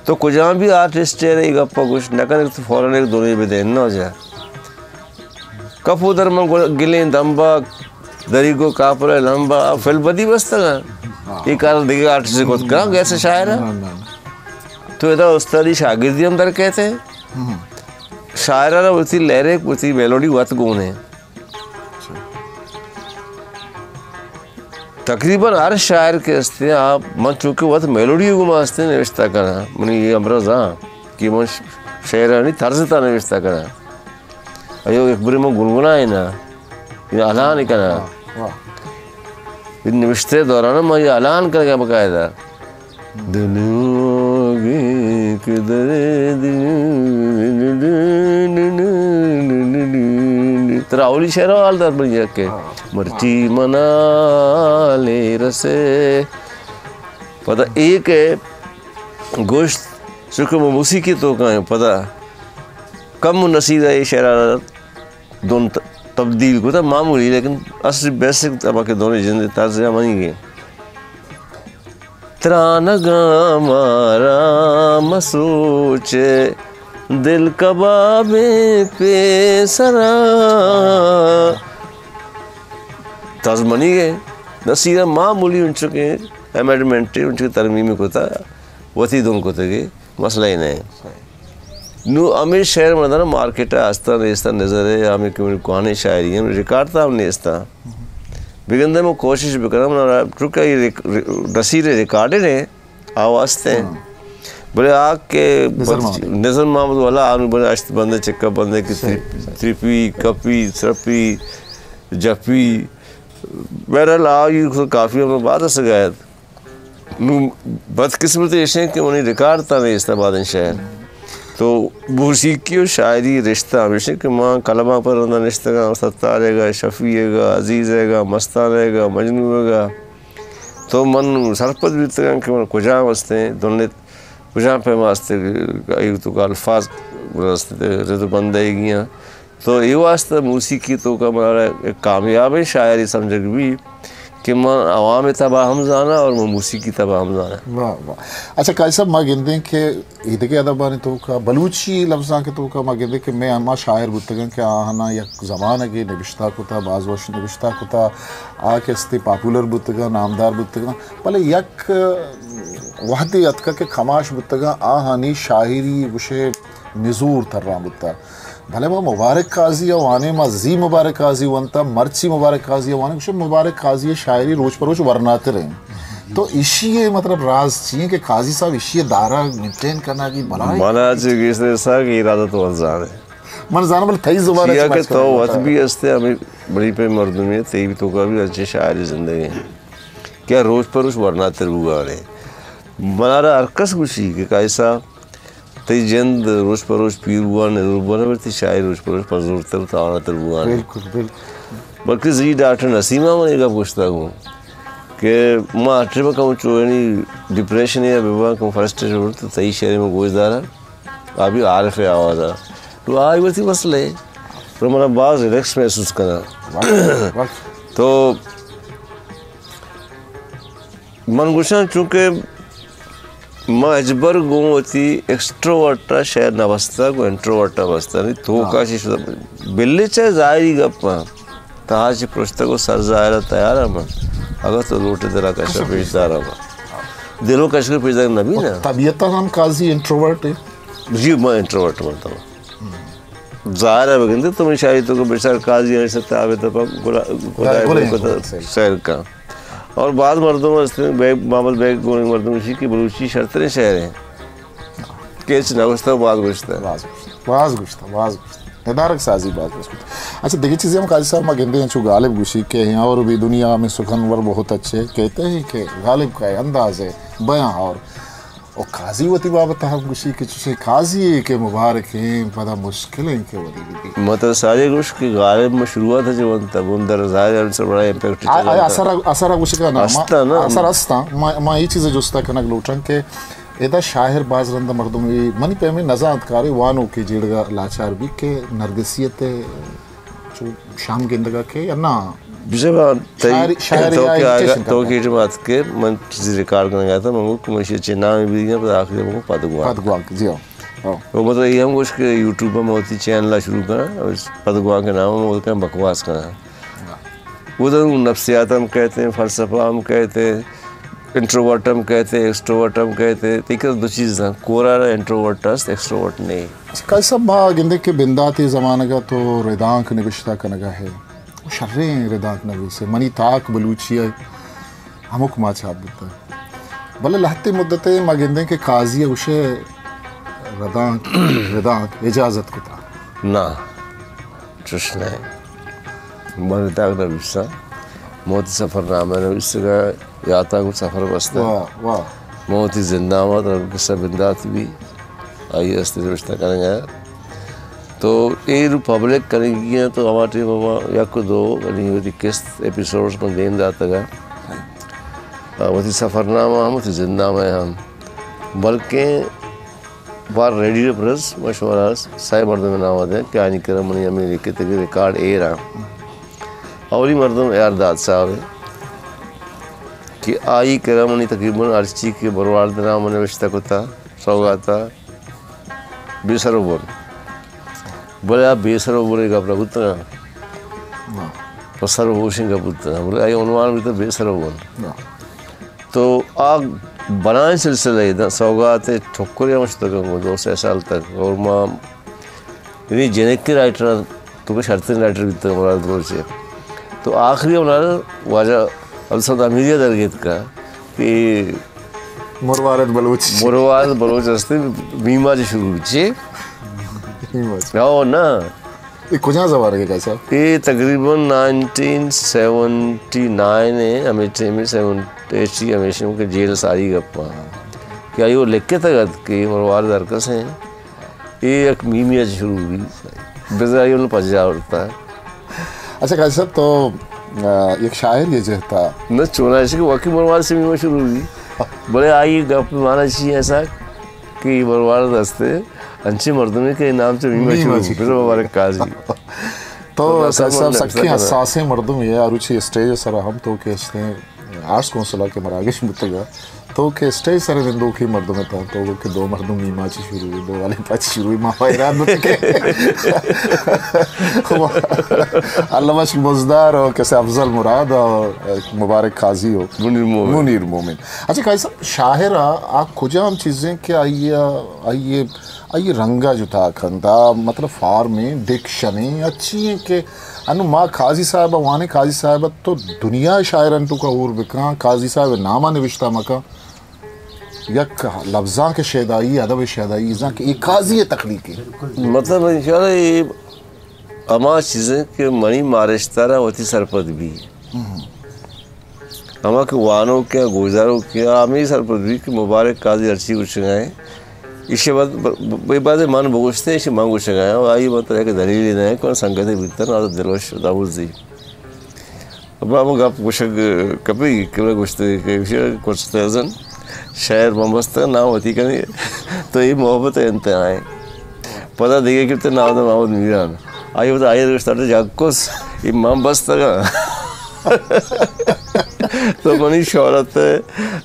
تو کجام بھی آرٹسٹ ء اے گپ ء گوش نہ کن تو فوراً ایک دونے بدے نہ جا۔ کپو در من گو-، گلیں دمبا، دری گو کاپر لمبا، فل بدی بستگ۔ اے کار دیگه آرٹسٹ کت کن، گیس شاعر۔ تو ادا استادی شاگردی ہم در کہتے۔ شاعر را وتی لیرک، وتی میلوڈی وت گونے۔ تقریباً ہر شاعر کہ ہستیں، آ، من چونکہ وت میلوڈی گوما ہستیں نوشتہ کناں، منی یہ امرز ہاں کہ من ش-، شعرانی طرز تا نوشتہ کناں۔ ایو یک بری من گنگنائیں نا، یا الان کناں۔ واہ، واہ۔ یہ نوشتے دوران من یہ الان کنگا باقاعدہ۔ دلوگی کہ در دل ترا اولی شعر حال دات بڑی جاکے۔ مرچی منا لے رسے۔ پدا ایک ہے گوشت، چونکہ موسیقی تو کائیں پدا کم نصیدہ یہ شعر دون ت-، تبدیل کتا معمولی، لیکن اصل بیسک تبا کہ دونوں جند طرز ہمانی گے۔ ترانگاں مارا مسوچ دل کبابیں پیسرا۔ طرز منی گے۔ نصیرہ معمولی انچو کہ امینڈمنٹ انچو کہ ترمیم کتا، وتی دون کتگے، مسئلہ ہی نہیں۔ نو ہمیں شعر مردان مارکیٹ ء ہستاں نیستاں نظر ء، ہمیں کہ منی کوانیں شاعری ہم ریکارڈ تا ہم نیستاں۔ بگندے من کوشش بکناں، من را-، چونکہ اے ریک-، ری-، نصیر ریکارڈڈ ایں، آ واستہ ایں۔ ہاں۔ بلے آ کہ نظر بچ-، محمد۔ نظر محمد والا آنو بلے اشت بندے، چکا بندے کہ صحیح، ترپ-، صحیح۔ ترپی، کپی، سرپی، جپی۔ بہرحال، آ یہ کافی ہمیں بعد سے گئے۔ نوں بدقسمتی ایش ایں کہ منی ریکارڈ تا نیست بازیں شعر۔ تو موسیقی و شاعری رشتہ ہمیش ایں کہ ما قلماں پر رندا نشتگاں، ستار ئیگا، شفیع ئیگا، عزیز ئیگا، مستان ئیگا، مجنوں ئیگا۔ تو من سرپد بیتگاں کہ من کجام استیں، دنت کجام پیما استیں، ایوک تو الفاظ است، رد و بند ئیگی آں۔ تو اے واستہ موسیقی توکا مارا یک کامیابیں شاعرے سمجھگ بی کہ من عوام تبا ہم زاناں اور من موسیقی تبا ہم زاناں۔ واہ، واہ۔ اچھا، قاضی صاحب، ما گندیں کہ ایدگہ ادبانی توکا، بلوچی لبزانک توکا ما گندیں کہ مئے ہما شاعر بوتگاں کہ آہانا یک زمانگے نبشتہ کتا، باز وش نبشتہ کتا، آ کہ استے پاپولر بوتگاں، نامدار بوتگاں، بلے یک وہدے اتکا کہ کماش بوتگاں، آہانی شاعری گوشے نزور تران بوتا۔ بلے ما مبارک قاضی ء وانیں، ما زی مبارک قاضی ونتا، مرچی مبارک قاضی ء وانیں، گوشے مبارک قاضی ء شاعری روچ پہ روچ ورناتر ایں۔ تو ایشی ء مطلب راز چی ایں کہ قاضی صاحب ایشی ء دارا مینٹین کرنا کی بلائیں؟ منا چہ گیشتر سا کہ ارادہ تو ورزان ہے۔ من زاناں، بلے تئی زبان ء چیا چہ کہ مچ تو کنگ وت بوتا۔ بھی ہستے، ہمیں بڑی پہ مردمی ہے، تئی بھی تو کا بھی اچھے شاعری زندگی ہے۔ کیا روچ پہ روچ ورناتر بوگانے؟ منارا ہر کس گوشی کہ قاضی صاحب، تئی جند روچ پہ روچ پیر بوان، نزور بوان، بلے تئی شاعری روچ پہ روچ پزورتر و تواناتر بوان۔ بالکل، بالکل۔ بلکہ زی ڈاکٹر نسیم ء من اے گپ گوشتگ اوں کہ ما ہر ٹائم کم چو یعنی ڈپریشن یا بباں کم فرسٹریشن تو تئی شعر من گوش داراں۔ آ بھی عارف آواز ء۔ تو آئی وتی مسئلہ ہے۔ تو منا باز ریلیکس محسوس کناں۔ واہ، واہ۔ تو من گوشاں، چونکہ ما ہچبر گوں وتی ایکسٹروورٹ ء شعر نہ بستگ، گوں انٹروورٹ ء بستگ۔ نی تو ہاں۔ کاشی شدہ بلے چاہے ظاہری گپ ء تہا چہ پرشتگ و سر ظاہر ء تیار ء من۔ اگر تو لوٹے دل ء کش ء پیش دار ء من۔ دل و کش ء پیش دار نہ بی نا۔ طبیعت ء ہم قاضی انٹروورٹ ہے۔ جی، من انٹروورٹ بنتا ہوں۔ ظاہر ہے، بگندے تو من شاعری تو کو بچار قاضی ہیں، ستا آوے تو پا گلا-، خدا گلیں کو تو سیر۔ سیر کا۔ اور بعض مردم ہستے ہیں، بیگ، محمد بیگ گونی مردم اسی کی بلوچی شرطریں شعر ہیں۔ کیچ نہ گوشتا، بعض گوشتا۔ بعض گوشتا، بعض گوشتا، بعض گوشتا۔ ندارگ سازی بعض گوشتا۔ اچھا، دیگه چیزیں ہم قاضی صاحب ما گندے ہیں، چو غالب گوشی کہ ہیں اور بھی دنیا میں سخنور بہت اچھے کہتے ہیں کہ غالب کا انداز ہے بیاں اور و قاضی وتی بابت ہم گوشی کہ چوشیں قاضی یے کہ مبارک ایں، پدا مشکل ایں کہ ودی بی۔ مطلب ساری گوش کہ غالب میں شروعات ہے جو انت، اب اندر ظاہر ہے، ان سے بڑا امپیکٹ آ، چلا آ، تھا۔ اثر، اثر گوش کا نام، ہستا نا۔ اثر ہستا۔ ما، ما یہ چیز جستا کنگ لوٹاں کہ ادا شاعر باز رند مردم ای منی پیمیں نزانت کاری وانو کہ جیڑگا لاچار بی کہ نرگسیت چو شام گندگا کہ یا نا؟ بزاں تئی شاعری، شاعری تو آئی کہ آگا، چیشن تو کرتا۔ کہ جماعت کہ من چیزی ریکارڈ کنگا تھا، من گو کہ من شی چے نام بھی دیا، پر آخری من گو پد گوانک۔ پد گوانک، جی ہاں۔ ہاں۔ وہ مطلب یہ ہم گوش کہ یوٹیوب پر میں ہوتی چینل شروع کرا، اور پد گوانک کے نام میں وہ کہیں بکواس کرا۔ ہاں۔ وہ تو نفسیات ہم کہتے ہیں، فلسفہ ہم کہتے ہیں، انٹروورٹ ہم کہتے ہیں، ایکسٹروورٹ ہم کہتے ہیں۔ تیکر دو چیز ہیں، کورا انٹروورٹ است، ایکسٹروورٹ نہیں۔ قاضی صاحب، ما گندیں کہ بنداتی زمانگا تو ردانک نبشتہ کنگا ہے۔ شریں ردانک نویسے۔ منی تاک بلوچی ہے، ہمک ما چھاپ بوتا۔ بلے لہتے مدت ما گندیں کہ قاضی ہے، اسے ردانک، ردانک اجازت کتا۔ نہ، چش نہیں۔ من ردانک نویسا۔ موت سفر نامہ نویسگا۔ یاتاں گوں سفر بستہ۔ واہ، واہ۔ من وتی زنداں وت قصہ بندات بی، آئی است نوشتہ کنگا۔ تو اے رو پبلک کنگی ہیں تو ہما ٹائم ہما یک و دو، یعنی وتی قسط ایپیسوڈز من دیم داتگا۔ آ، وتی سفرنامہ ہم، وتی زندنامہ ہم۔ بلکیں بار ریڈیو پریس، ما شمارا سئے مردم نام دیں کہ آنی کرا منی ہمیں لکھتگی ریکارڈ ایر آں۔ اولی مردم اے آر داد صاحب ہے کہ آئی کرا منی تقریباً ہرچی کہ برواردنا من نوشتہ کتا، سوگاتا، بے سر و بن۔ بلے آ بے سر و بن گپ نہ بوتگا۔ نہ۔ پہ سر و ہوشیں گپ بوتگا۔ بلے آئی عنوان بیتا بے سر و بن۔ نہ۔ تو آ بنائیں سلسلہ ہے، دا سوگات ہے، ٹھکر ہم شتگا دو سہ سال تک۔ اور ما یعنی جنک کے رائٹر، تو کہ شرطیں رائٹر بیتا مراد بلوچ ہے۔ تو آخری ہنر واجہ عبدالصمد امیری ءَ درگیتکا کہ مروارد بلوچ۔ مروارد بلوچ ہستے، میما چہ شروع بیت۔ چے؟ میما چہ۔ او نا۔ اے کجا زمانگ ءَ، قاضی صاحب؟ اے تقریباً نائنٹین سیونٹی نائن ءَ، ہمے ٹائم ءَ، سیونٹی ایٹ ءَ، ہمیشہ کہ جیل ساری گپ ءَ کہ آئی ءَ لکھتگ ات کہ مروارد ہر کس ءَ اے یک میمی ءَ چہ شروع بیت، بزاں آئی ءَ پجا آورتا۔ اچھا قاضی صاحب، تو، آ، یک شاعر یہ جہتا۔ نہ، چونا ایش کہ واقعی مروارد سے میما شروع بیت۔ بلے آئی گپ مانا چی ایسا کہ مروارد ہستے، انچیں مردمے کہ نام چہ میما میما شروع چہ۔ بیت، مبارک قاضی۔ تو تو قاضی صاحب، سکیں حساسیں مردمے، ہر روچی اسٹیج سرا ہم تو کہ ہستے آرٹس کونسل ءَ کہ مراگش بوتگ ءَ، تو کہ اسٹیج سر ءَ نندوکیں مردم ات، تو گو کہ دو مردم میما چہ شروع، دو والے پچ شروع، ما حیران بوت کہ اللہ بخش بزدار و کسے افضل مراد و مبارک قاضی و منیر مومن۔ منیر مومن۔ اچھا قاضی صاحب، شاعر آ، آ کجام چیزیں کہ آئی، آئی، آئی رنگا جتا کن، دا مطلب فارم ہیں، ڈکشن ہیں، اچھی ہیں کہ انو ما قاضی صاحب ءَ وانیں، قاضی صاحب ءَ تو دنیا ءِ شاعرانی توکا ہور بکن، قاضی صاحب ءِ نام ءَ نوشتہ مکن، یک لبزانک ءِ شیدائی، ادب ءِ شیدائی، زانکہ اے قاضی ءِ تخلیق ہے۔ مطلب انشاءاللہ اے ہما چیزیں کہ منی مارشتارا وتی سرپد بی۔ ہما کہ وانوک ءَ، گوشداروک ءَ، ہمے سرپد بیت کہ مبارک قاضی ہرچی گوشگا ایں، ایشی ءَ بعد ب-، ب-، بازیں من بگوشتے، ایشی من گوشگا ایں، آئی من ترا کہ دلیلے نہ ایں، کہ من سنگتے بیتن، آ دلوش داوزی۔ ابا ہم گپ گوشگ کپی، کہ من گوشتے کہ ایشی ءَ کچھ تیزن، شاعر من بستگ، نام وتی کنی، تو اے محبت ءِ انتہا ایں۔ پدا دگہ کہ تے نام محمد میران۔ آئی وت آئی رشتہ تے جاکوس، اے من بستگا۔ تو منی شہرت ءِ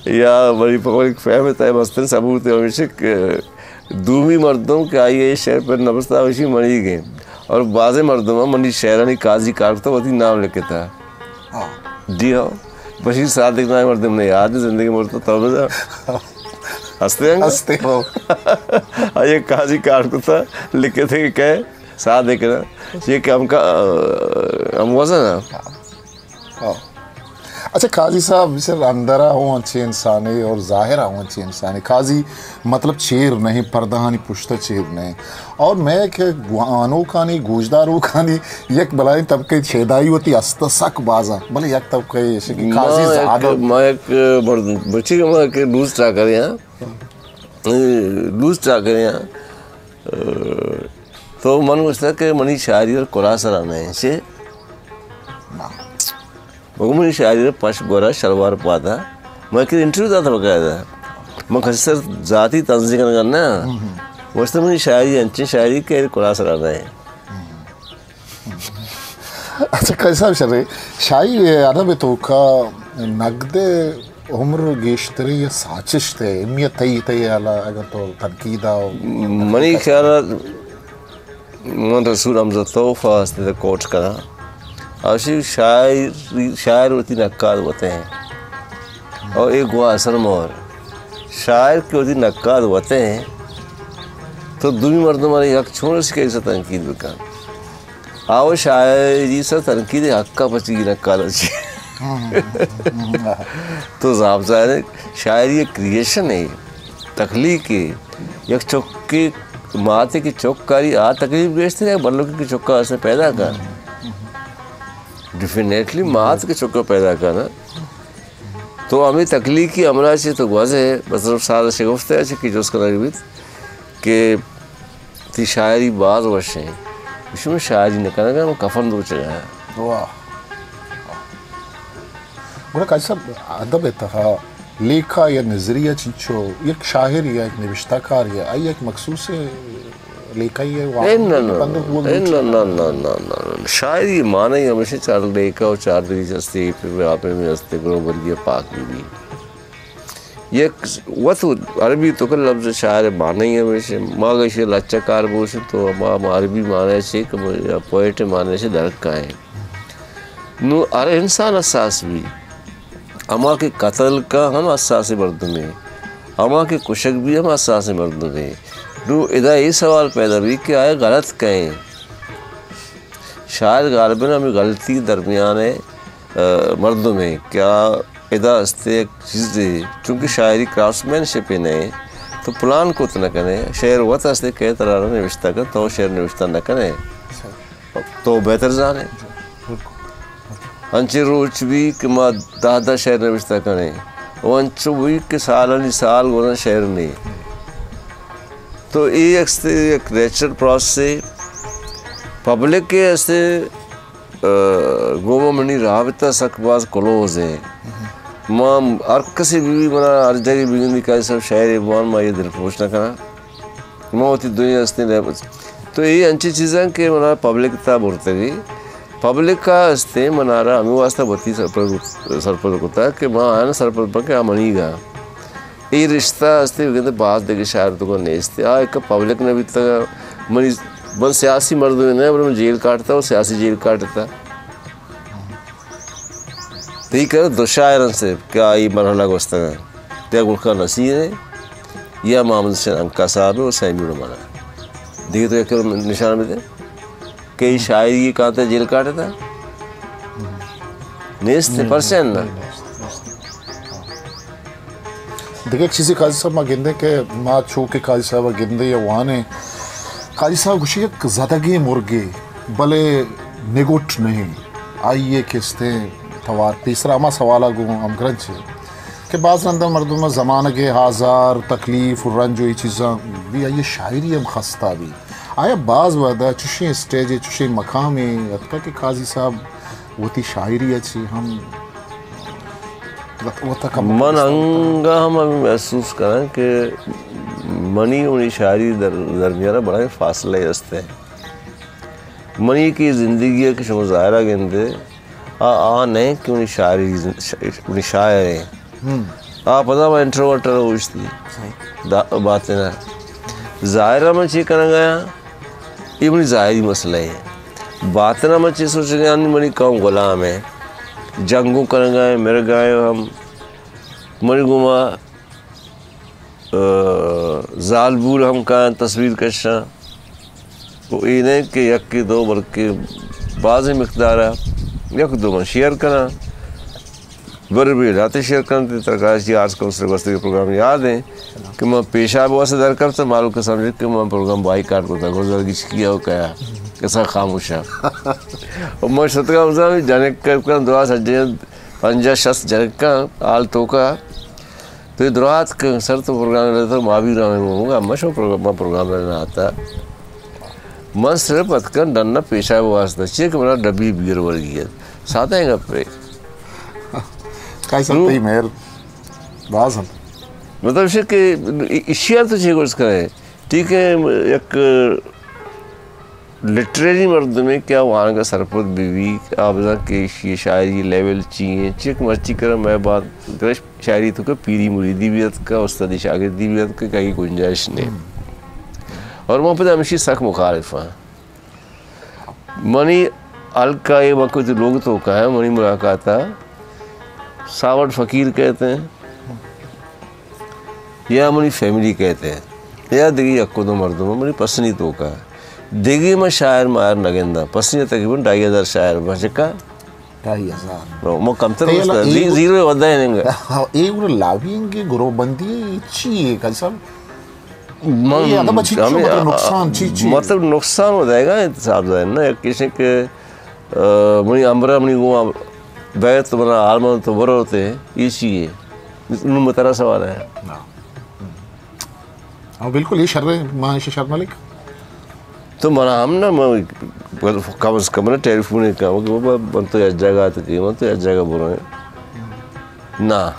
یا منی پبلک فہم ءِ تہ ءَ مسترین ثبوت ہمیش کہ دومی مردم کہ آئی ءَ شعر پر نبشتہ، ہمیشی منی گے۔ اور بازیں مردم منی شعرانی قاضی کار کتا، وتی نام لکھتا۔ ہاں۔ جی ہاں۔ بشیر صادق نام مردم نے یاد ہے، زندگی مرتا تو بزا۔ ہستے ہیں؟ ہستے ہو۔ آئی ءَ قاضی کار کتا، لکھتے کہ کہے، صادق نا۔ یہ کہ ہم کا، ہم وزن ہے۔ ہاں۔ اچھا قاضی صاحب، بچار اندرا ہوں انچیں انسانے اور ظاہرا ہوں انچیں انسانے۔ قاضی مطلب چیر نہیں، پردہانی پشتا چیر نہیں۔ اور میں کہ گوانوکانی، گوشداروکانی یک بلائیں طبقے شیدائی وتی است سک بازاں، بلے یک طبقے ایشی کہ قاضی ما یک، زیادہ۔ ما یک مردم، بچی کہ ما یک لوز ٹراکرے ہاں۔ لوز ٹراکرے ہاں۔ تو من گوشتا کہ منی شاعری اور کلا سرا نہیں چے؟ نہ۔ بگو منی شاعری ءَ پش گورا شلوار پادا۔ من کہ انٹرویو داتا باقاعدہ۔ من کسی سر ذاتی طنز کنگا نہ۔ گوشتا منی شاعری انچیں شاعری کہ کلا سرا نہ۔ اچھا قاضی صاحب، شرے شاعری ادب توکا نقد عمر گیشتری یا ساچشت ہے، اہمیت تئی، تئی حالا اگر تو تنقید آ منی خیال من رسول حمزہ توف ءَ است کوٹ کناں۔ آشی شاعر، شاعر وتی نقاد وتے ہیں۔ اور ایک گوا اثر مور۔ شاعر کہ وتی نقاد وتے ہیں، تو دومی مردم آئی حق چون اس کہ ایسا تنقید بکن۔ آو شاعری سر تنقید حق کا پچی نقاد اچھی۔ تو زاب ظاہر ہے، شاعری ایک کریئیشن ہے۔ تخلیق ءِ یک چکے، ماتے کہ چک کاری آ تکلیف گیشتر ہے، بلکہ کہ چکا اسے پیدا کن۔ ڈیفینیٹلی مات کہ چکا پیدا کن۔ تو ہمیں تخلیقی ہمراہ چے تو گوازے، بس صرف سادہ شگفتے چے کہ جوست کنگ بیت کہ تی شاعری باز وش ہیں۔ اشی من شاعری نہ کنگا، من کفن دوچگا۔ واہ۔ گڑا قاضی صاحب، ادب ءِ تہا لیکہ یا نظریہ چنچو، یک شاعر یا یک نبشتہ کار یا آئی یک مخصوص لیکہ یا اے نہ، نہ، بندوک بوگ اے نہ، نہ، نہ، نہ، نہ، نہ۔ شاعری معنی ہمیشہ چار لیکہ و چار دریچ ہستی، پھر آپ میں ہستی، گروہ بندی پاک بی بی۔ یک وت عربی توکا لفظ شاعر معنی ہمیشہ، ما گشے لچہ کار بوشن تو ما، ما عربی معنی سے کہ پوئٹ معنی سے درک کائیں۔ نو ہر انسان حساس بی۔ ہما کہ قتل کا ہم حساس مردمے، ہما کہ کشگ بی ہم حساس مردمے۔ نو ادا اے سوال پیدا بی کہ آیا غلط کئے؟ شاعر غالباً ہمے غلطی درمیان ءَ، آ، مردم ءَ کہ آ ادا است یک چیزے، چونکہ شاعری کرافٹس مین شپ نہ اِنت، تو پلان کت نہ کن ئے، شعر وت است کہ ترا نوشتہ کن، تو شعر نوشتہ نہ کن ئے، تو بہتر زان ئے۔ انچیں روچ بی کہ ما دہ دہ شعر نوشتہ کن ایں، و انچو بی کہ سالانی سال گونا شعر نہ ایں۔ تو اے است یک نیچرل پروسیسے۔ پبلک ءِ است، آ، گوما منی رابطہ سک باز کلوز اِنت۔ ما ہر کسے بی، منا ہر جاگہ بگندی کہ آئی سب شاعرے بوان، ما اے دلپروش نہ کناں۔ ما وتی دوئیں ہستیں لیبل۔ تو اے انچیں چیزاں کہ منا پبلک تا برتگی۔ پبلک ءَ ہستیں منارا ہمے واسطہ وتی سرپد، سرپد کتا کہ ما آیاں سرپد بکیں کہ آ منیگا۔ اے رشتہ ہستیں، بگندے باز دگہ شاعر تو نیست۔ آ ایک پبلک نہ بیتگا۔ منی، من سیاسی مردم نہ، بلے من جیل کاٹتا و سیاسی جیل کاٹتا۔ تئی کر دو شاعر انت صرف کہ آئی مرحلہ گوستگا۔ یا گل خان نصیر اِنت یا محمد حسین عنقا صاحب اِنت و سیمی عمر اِنت۔ دیگہ تو یک نشان بدے کہ اے شاعری کانتا جیل کاٹتا؟ نیست، پرچا نہ؟ دگہ یک چیزے قاضی صاحب ما گندیں کہ ما چو کہ قاضی صاحب گندیں یا وانیں، قاضی صاحب گوشی یک زدگیں مرگے، بلے نگٹ نہیں۔ آئی ءِ کستیں توار پیسرا ہما سوالا گوں ہمگرنچ اِنت کہ باز رندا مردم زمانگ ءِ آزار، تکلیف و رنج و اے چیزاں بی، آئی ءِ شاعری ہم خستہ بی۔ آیا باز وہدا چشیں اسٹیجے، چشیں مقامے اتکا کہ قاضی صاحب وتی شاعری ءَ چی ہم وت، وت کم من انگا ہم ہمے محسوس کناں کہ منی و منی شاعری در، درمیان بڑا فاصلہ است اِنت۔ منی کہ زندگی ءَ کہ شما ظاہرا گندے، آ، آ نہ اِنت کہ منی شاعری، منی شاعر اِنت۔ آ پدا ما انٹروورٹ ءَ اوشتی۔ دا باطن ءَ۔ ظاہر ءَ من چی کنگ ءَ آں؟ اے منی ظاہری مسئلہ اِنت۔ باطن ءَ من چی سوچگ ءَ آں؟ منی قوم غلام اِنت۔ جنگوں کنگ ءَ اِنت، مرگ ءَ اِنت ہم۔ منی گوما، آ، زالبول ہم کایاں تصویر کشاں۔ و اے نہ کہ یکے دو، بلکہ بازیں مقدار ءَ یک دو من شیئر کناں۔ بر بی لہتے شیئر کنت، ترا کراچی آرٹس کونسل ءِ گوستگیں پروگرام یاد اِنت کہ من پیشاب واسطہ در کپتاں، مہلوک ءَ سمجھت کہ من پروگرام بائیکاٹ کتگ، گزرگی چکی ءَ کیا، کسا خاموش اَنت۔ و من شتگاں، بزاں جنک کن دعا سجیں پنجاہ شست جنک کن حال توکا۔ تو اے درات کہ سر تو پروگرام لیتا، ما بھی رام ہوں گا، ہم شو پروگرام، پروگرام لینا آتا۔ من صرف اتکن ڈن پیشاب واسطہ، چیئے کہ منا ڈبی بیر ورگی ہے۔ سادہ ہیں گپے۔ کئی سب نو۔ تئی مہر باز ہم۔ مطلب شے کہ اشیاء تو چیئے گوشت کرے۔ ٹھیک ہے، یک لٹریری مردمے کہ آ وانگ ءَ سرپد بہ بیت، آ بزاں کہ ایشی ءِ شاعری لیول چی اِنت، چک مرچی کرا مئے بات گرش شاعری تو کہ پیری مریدی بھی اتکا، استادی شاگردی بھی اتکا، کئی گنجائش نہیں۔ اور من پدا ہمیشی سک مخالف ہاں۔ منی حلقہ اے من کوئی لوگ تو کہا ہے، منی ملاقات ہے، ساوڑ فقیر کہتے ہیں۔ یا منی فیملی کہتے ہیں، یا دگہ یک دو مردم منی پسنی توکا۔ دگہ من شاعر ماہر نہ گنداں۔ پسنی تقریباً ڈھائی ہزار شاعر بچکا۔ ڈھائی ہزار۔ نو، من کمتر تیل گوشتا، اے زی-، زیرو ودا ہے ننگا۔ ہاں، اے گڑا لابینگ، گروہ بندی، اے چی ہے، قاضی صاحب؟ من اے ادب چی چو، ہمیں، مطلب نقصان چی چی؟ مطلب نقصان ہو جائے گا، احتساب ظاہر نا، یک کسی کہ، آ، منی امرا منی گوا بیت منا آلمان تو برو تے، اے چی ہے؟ نو مترا سوال ہے۔ ہاں۔ ہاں، بالکل، اے شر ہے، ما ایشی شر ملک۔ تو منا ہم نہ، من کم از کم نہ ٹیلیفون کم کہ بابا من تو یک جگہ اتکے، من تو یک جگہ برو۔ نہ۔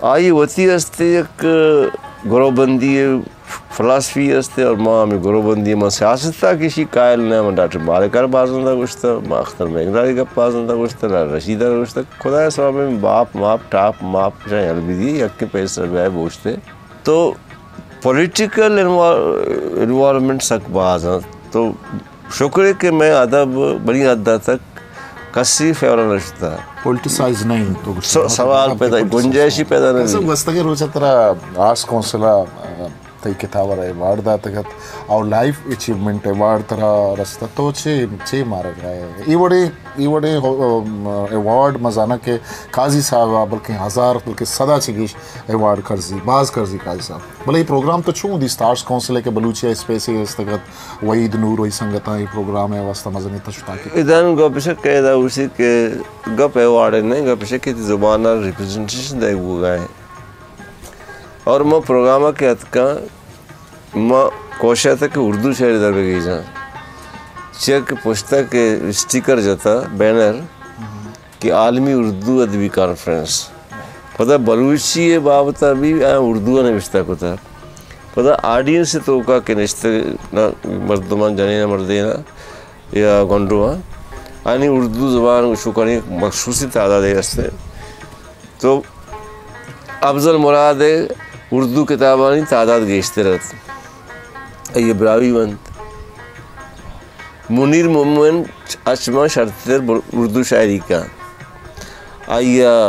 آئی وتی است یک گروہ بندی فلاسفی است اور ما ہمیں گروہ بندی، ما سیاست تا کسی قائل نہ، من ڈاکٹر مالک ءَ باز زندہ گوشتا، ما اختر مینگلانی گپ باز زندہ گوشتا، لال رشید ءَ گوشتا۔ خدا ءِ سواب ءَ باپ ماپ ٹاپ ماپ شاہ یل بدی، یکے پیسر بہ بوشتے۔ تو پولیٹیکل انوا-، انوالومنٹ سک باز انت۔ تو شکر ہے کہ مئے ادب بڑی حد تک کسی فیور نہ شتا۔ پولیٹیسائز نہیں تو س-، سوال پیدا، گنجائشی پیدا نہ۔ گوستگیں روچ ترا آرٹس کونسل ءَ تئی کتاب ءَ را ایوارڈ داتگ ات اور لائف اچیومنٹ ایوارڈ ترا رستہ، تو چے، چے مارگ ءَ ئے؟ اے وڑیں، اے وڑیں، ام، ایوارڈ من زاناں کہ قاضی صاحب ءَ بلکیں ہزار، بلکیں سد ءَ چہ گیش ایوارڈ کرزی، باز کرزی قاضی صاحب۔ بلے اے پروگرام تو چون دیست؟ آرٹس کونسل ءَ کہ بلوچی ءَ اسپیسے است ات، وحید نور ءِ سنگتاں اے پروگرام ءِ واستہ مزنیں تشتاکی۔ ادا نوں گپ اش کہ ادا گوشی کہ گپ ایوارڈ نہ، گپ اش کہ تئی زبان ءَ ریپرزنٹیشن دئیگ بوگ ءَ ایں۔ اور ما پروگرام ءَ کہ اتکاں، ما کوشش اتک کہ اردو شاعری در بگیجاں۔ چیا کہ پشتا کہ اسٹیکر جتا، بینر، کہ عالمی اردو ادبی کانفرنس۔ پدا بلوچی ءِ بابت ءَ بھی آیاں اردو ءَ نوشتہ کتا۔ پدا آڈینس ءِ توکا کہ نشتہ مردمان، جنین مردین یا گونڈو آں، آنی اردو زبان گوشوکانی مخصوصی تعدادے است۔ تو افضل مراد ءِ اردو کتابانی تعداد گیشتر ات۔ آئی ءَ براہوئی ونت۔ منیر مومن اچ ما شرتر بر-، اردو شاعری کا۔ آئی ءَ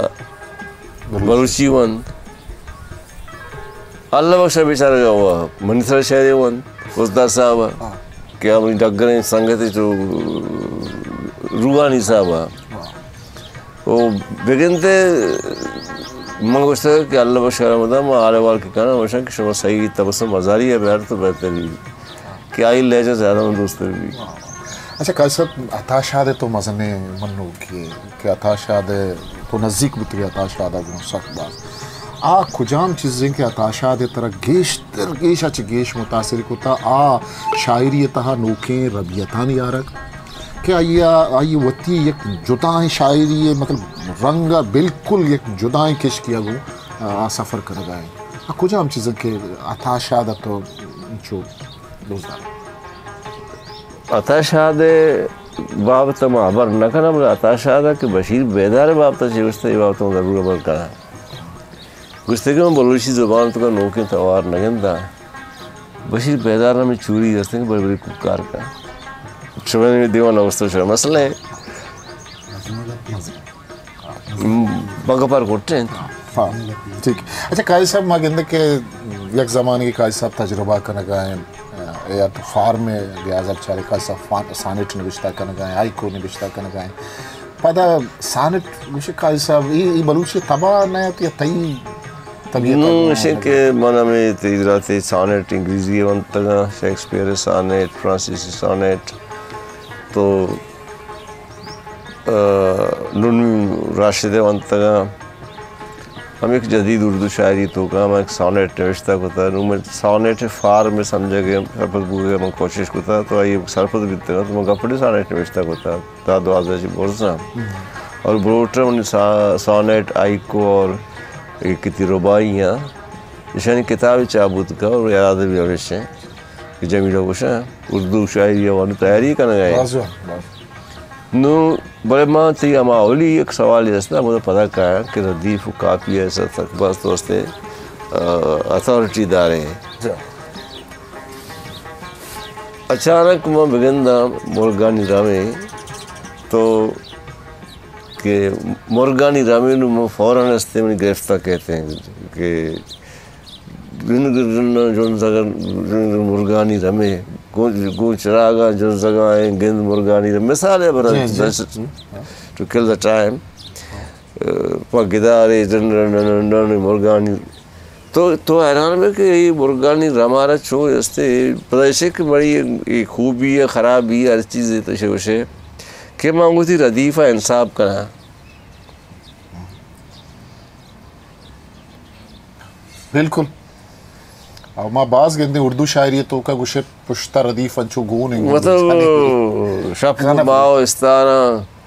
بلوچی ونت۔ اللہ بخش ءَ بیچارگ ءَ ہوا منی سر شاعری ونت، استاد صاحب ءَ، ہاں۔ کہ آ منی ڈگریں سنگتے چو روحانی صاحب ءَ۔ ہاں۔ او بگندے من گوشتگ کہ اللہ بخش ءَ را مدام ما حال احوال کہ کناں، گوشاں کہ شما صحیح تبسم ہزاری ءَ بیار تو بہتر بی کہ آئی لہجہ زیادہ من دوست بی۔ اچھا قاضی صاحب، عطا شاد ءِ تو مزنیں منوکے کہ عطا شاد ءِ تو نزیک بوتگے، عطا شاد ءَ گوں سک باز۔ آ کجام چیزیں کہ عطا شاد ءَ ترا گیشتر، گیش ءَ چہ گیش متاثر کتا؟ آ شاعری ءِ تہا نوکیں ربیتانی آرگ کہ آئی ءَ، آئی ءَ وتی یک جدائیں شاعری ءِ، مطلب، رنگ ءَ بالکل یک جدائیں کشکے ءَ گوں آ سفر کنگ ءَ اِنت۔ آ کجام چیز اِنت کہ عطا شاد ءَ تو انچو دوست دار؟ عطا شاد ءِ بابت ءَ ما ہبر نہ کناں، بلے عطا شاد ءَ کہ بشیر بیدار ءِ بابت ءَ چے گوشتہ، اے بابت ءَ ما ضرور ہبر کناں۔ گوشتہ کہ من بلوچی زبان ءِ توکا نوکیں توار نہ گنداں۔ بشیر بیدار ءَ ہمے چوری است کہ برے برے کوکار کا۔ شمئے دیوان ءَ اوست شمئے مسئلہ اِنت۔ بگپار گٹ اِنت۔ ہاں، ٹھیک۔ اچھا، قاضی صاحب، ما گندے کہ یک زمانگے قاضی صاحب تجربہ کنگ ءَ اِنت، یا تو فارم ءِ لحاظ ءَ چارے، قاضی صاحب فان-، سانٹ نبشتہ کنگ ءَ اِنت، ہائیکو نبشتہ کنگ ءَ اِنت۔ پدا سانٹ گوشے قاضی صاحب، اے، اے بلوچی تباہ نہ اَت یا تئی طبیعت ءَ نوں گوں اِش اِنت کہ من ہمے تئی دراتیں سانٹ انگریزی ءَ ونتگ اَنت، شیکسپیئر ءِ سانٹ، فرانسیسی سانٹ، تو، آ، نون راشد ءَ ونتگ اَنت۔ ہمے یک جدید اردو شاعری ءِ توکا من یک سانٹ نوشتہ کتہ۔ نوں من سانٹ ءِ فارم ءِ سمجھگ ءِ، سرپد بوگ ءِ من کوشش کتہ، تو آئی ءَ سرپد بیتگ اَنت، تو من گپڑے سانٹ نوشتہ کتہ۔ تا دوازدہ چہ برزاں۔ اور بروٹر منی سا-، سانٹ، ہائیکو اور اے کتی رباعیاں، ایشانی کتابے چاپ بوتگ اور ارادہ بھی ہمیش اِنت کہ جمیلہ گوشاں اردو شاعری ءِ حوالہ ءَ تیاری کنگ ءَ اِنت۔ واضح، واضح۔ نوں بلے ما تئی ہما اولی یک سوالے است، ہمودا پدا کایاں کہ ردیف و کاپی ءِ سرا تک باز تو استے، آ، اتھارٹی دارے۔ جی۔ اچانک من بگنداں مرگانی رمے تو کہ مرگانی رمے نوں من فوراً استے منی گرفت ءَ کئیت کہ گند گند جنزگ، مرگانی رمے، گوں، گوں چراگاں جنزگاں ایں گند مرگانی رمے۔ مثال ءَ برا، جی، جی۔ Just to kill the time۔ پہ گدارے done done done done done مرگانی۔ تو، تو حیران بے کہ اے مرگانی رم ءَ را چو استے، پدا ایشی کہ بڑی اے خوبی ءُ خرابی ہر چیزے تو ایشی گوشے کہ من وتی ردیف ءَ انصاف کناں۔ بالکل۔ او ما باز گندیں اردو شاعری ءِ توکا گوشے پشت ءَ ردیف انچو گون اِنت۔ مطلب، شپ گون ءُ ماہ ءُ استاراں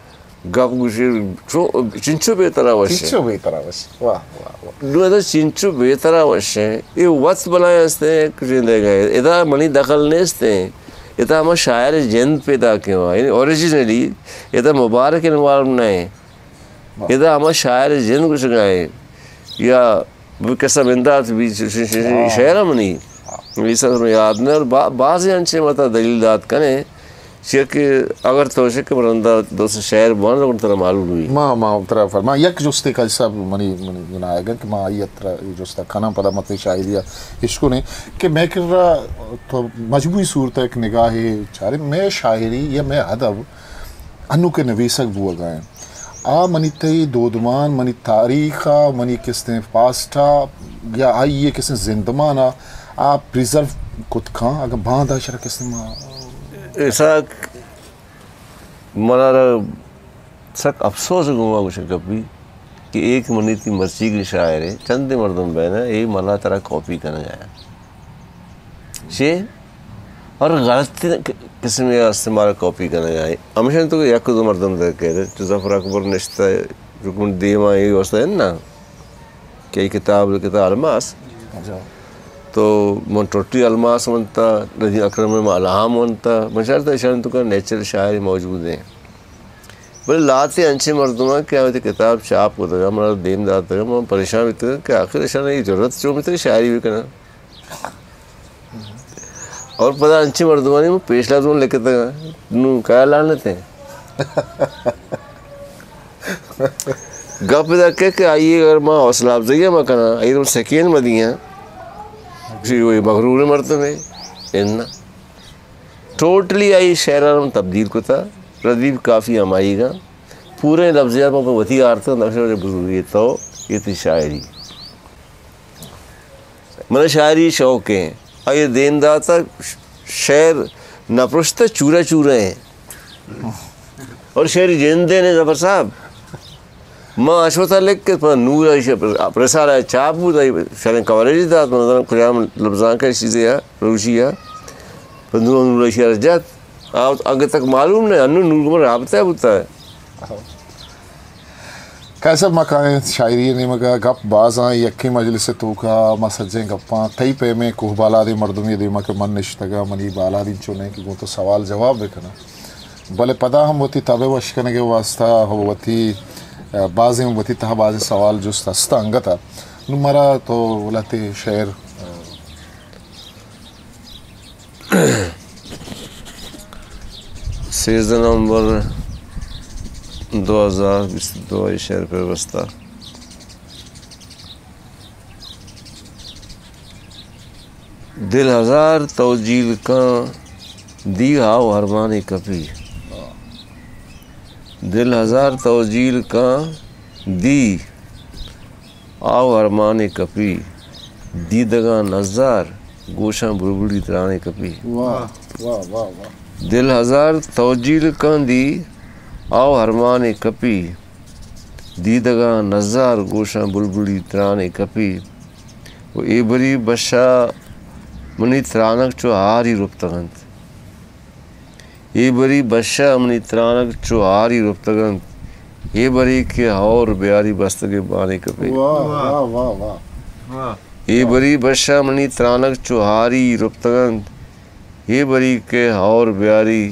گپ گوشی، چو-، چنچو بے ترا وش اِنت۔ چنچو بے ترا وش اِنت۔ واہ، واہ، واہ۔ نوں ادا چنچو بے ترا وش اِنت۔ اے وت بلائیں است اِنت، کچھ نہیں گئے۔ ادا منی دخل نیست اِنت۔ ادا ہما شاعر ءِ جند پیداک اِنت، یعنی اوریجنلی ادا مبارک انوالو نہ اِنت۔ واہ۔ ادا ہما شاعر ءِ جند گوشگ ءَ اِنت۔ یا قصہ بندات بھی ش-، ش-، ش-، ہاں۔ شعر منی۔ ہاں۔ ایسا تو یاد نہ، اور با-، بازیں انچیں متا دلیل دات کنے چیا کہ اگر تو شے کہ من رندا دو سے شعر بوان، گڑا ترا معلوم بی۔ ما، ما ترا فرما، یک جستے کا حساب منی، منی، منی آئیگا کہ ما آئی ترا جستا کناں، پدا متے شاعری اشکنے کہ میں کرا تو مجموعی صورت ایک نگاہ چارے، میں شاعری یا میں ادب انو کہ نویسگ بوگا ہیں۔ آ منی تئی دودمان، منی تاریخ ء، منی کستیں پاسٹ ء یا آئی ء کستیں زندمان ء آ پریزرو کت کن، اگاں باندا شرا کستیں ما۔ اسحاق، منا را سک افسوس گوما گوشگ کپی کہ ایک منی تئی مرچیگیں شاعرے، چندے مردم بینہ، اے منا ترا کاپی کنگا۔ چے؟ اور غلط قسم ء استعمال کاپی کنگ ء۔ ہمیشہ تو یک دو مردم در کہہ، چو ظفر اکبر نشتہ، رکن دیما اے واسطہ ہے نا کہ اے کتاب لکھتا الماس۔ تو من ٹوٹی الماس ونتا، ندیم اکرم الہام ونتا، من شاعر، اشانی تو کا نیچرل شاعری موجود ہیں۔ بلے لہتے انچیں مردماں کہ آ وتی کتاب چاپ کتگ، منا دیم داتگ، من پریشان بیتگ کہ آخر اشاں اے جرات چون بیتگ شاعری بکناں۔ اور پدا انچیں مردمانی من پیش لازم لکھتگ، نوں کیا لعنت ہیں۔ گپ ادا کہ، کہ آئی اگر ما حوصلہ افزائی ما کناں، آئی ہم سکین ما دیاں، کہ وہ مغرور مردم ہے، اناں۔ ٹوٹلی آئی شعران ہم تبدیل کتا، ردیف کافی ہمائیگا، پورے لفظیات ما پہ وتی آرتا، نقش بزرگی تو، یہ تئی شاعری۔ من شاعری شوق ہیں، آئی دیم داتا، شعر نہ پرشتہ، چورہ چورہ ہیں۔ اور شعر جند ہیں ظفر صاحب۔ ما اشوتا لکھ کہ پہ نور ء ایشی ء رسالہ ء چاپ بوت، آئی شریں کوریج دات، من نزاناں کجام لبزانک ء چیزے ء، روشی ء۔ پہ نور، نور ء ایشی ء جت۔ آ، اگے تک معلوم نہ، انوں نور گوں رابطہ بوتا ہے۔ کیسر ما کائیں شاعری ء نیمگ ء، گپ باز آں، یکیں مجلس ء توکا ما سجیں گپاں، تئی پیمیں کوہ بالادیں مردمے دیما کہ من نشتگاں، منی بالاد انچو نہ کہ گوں تو سوال جواب بکناں۔ بلے پدا ہم وتی تب ء وش کنگ ء واستہ، وتی، ء، بازیں وتی تہا بازیں سوال جست ہست انگت ء۔ نوں مارا تو لہتے شعر، ء، سیزدہ نومبر دو ہزار بیست دو ء شعر پر بستہ۔ دل ہزار توجیل کاں دی ہاو ہرمانے کپی۔ دل ہزار توجیل کاں دی ہاو ہرمانے کپی۔ دیدگاں نزار گوشاں بلبلی ترانے کپی۔ واہ، واہ، واہ، واہ۔ دل ہزار توجیل کاں دی ہاو ہرمانے کپی۔ دیدگاں نزار گوشاں بلبلی ترانے کپی۔ و اے بری بشا منی ترانگ چو ہاری رپتگ انت۔ اے بری بشا منی ترانگ چو ہاری رپتگ انت۔ اے بری کہ ہور بیاری بستگیں بانے کپی۔ واہ، واہ، واہ، واہ۔ اے بری بشا منی ترانگ چو ہاری رپتگ انت۔ اے بری کہ ہور بیاری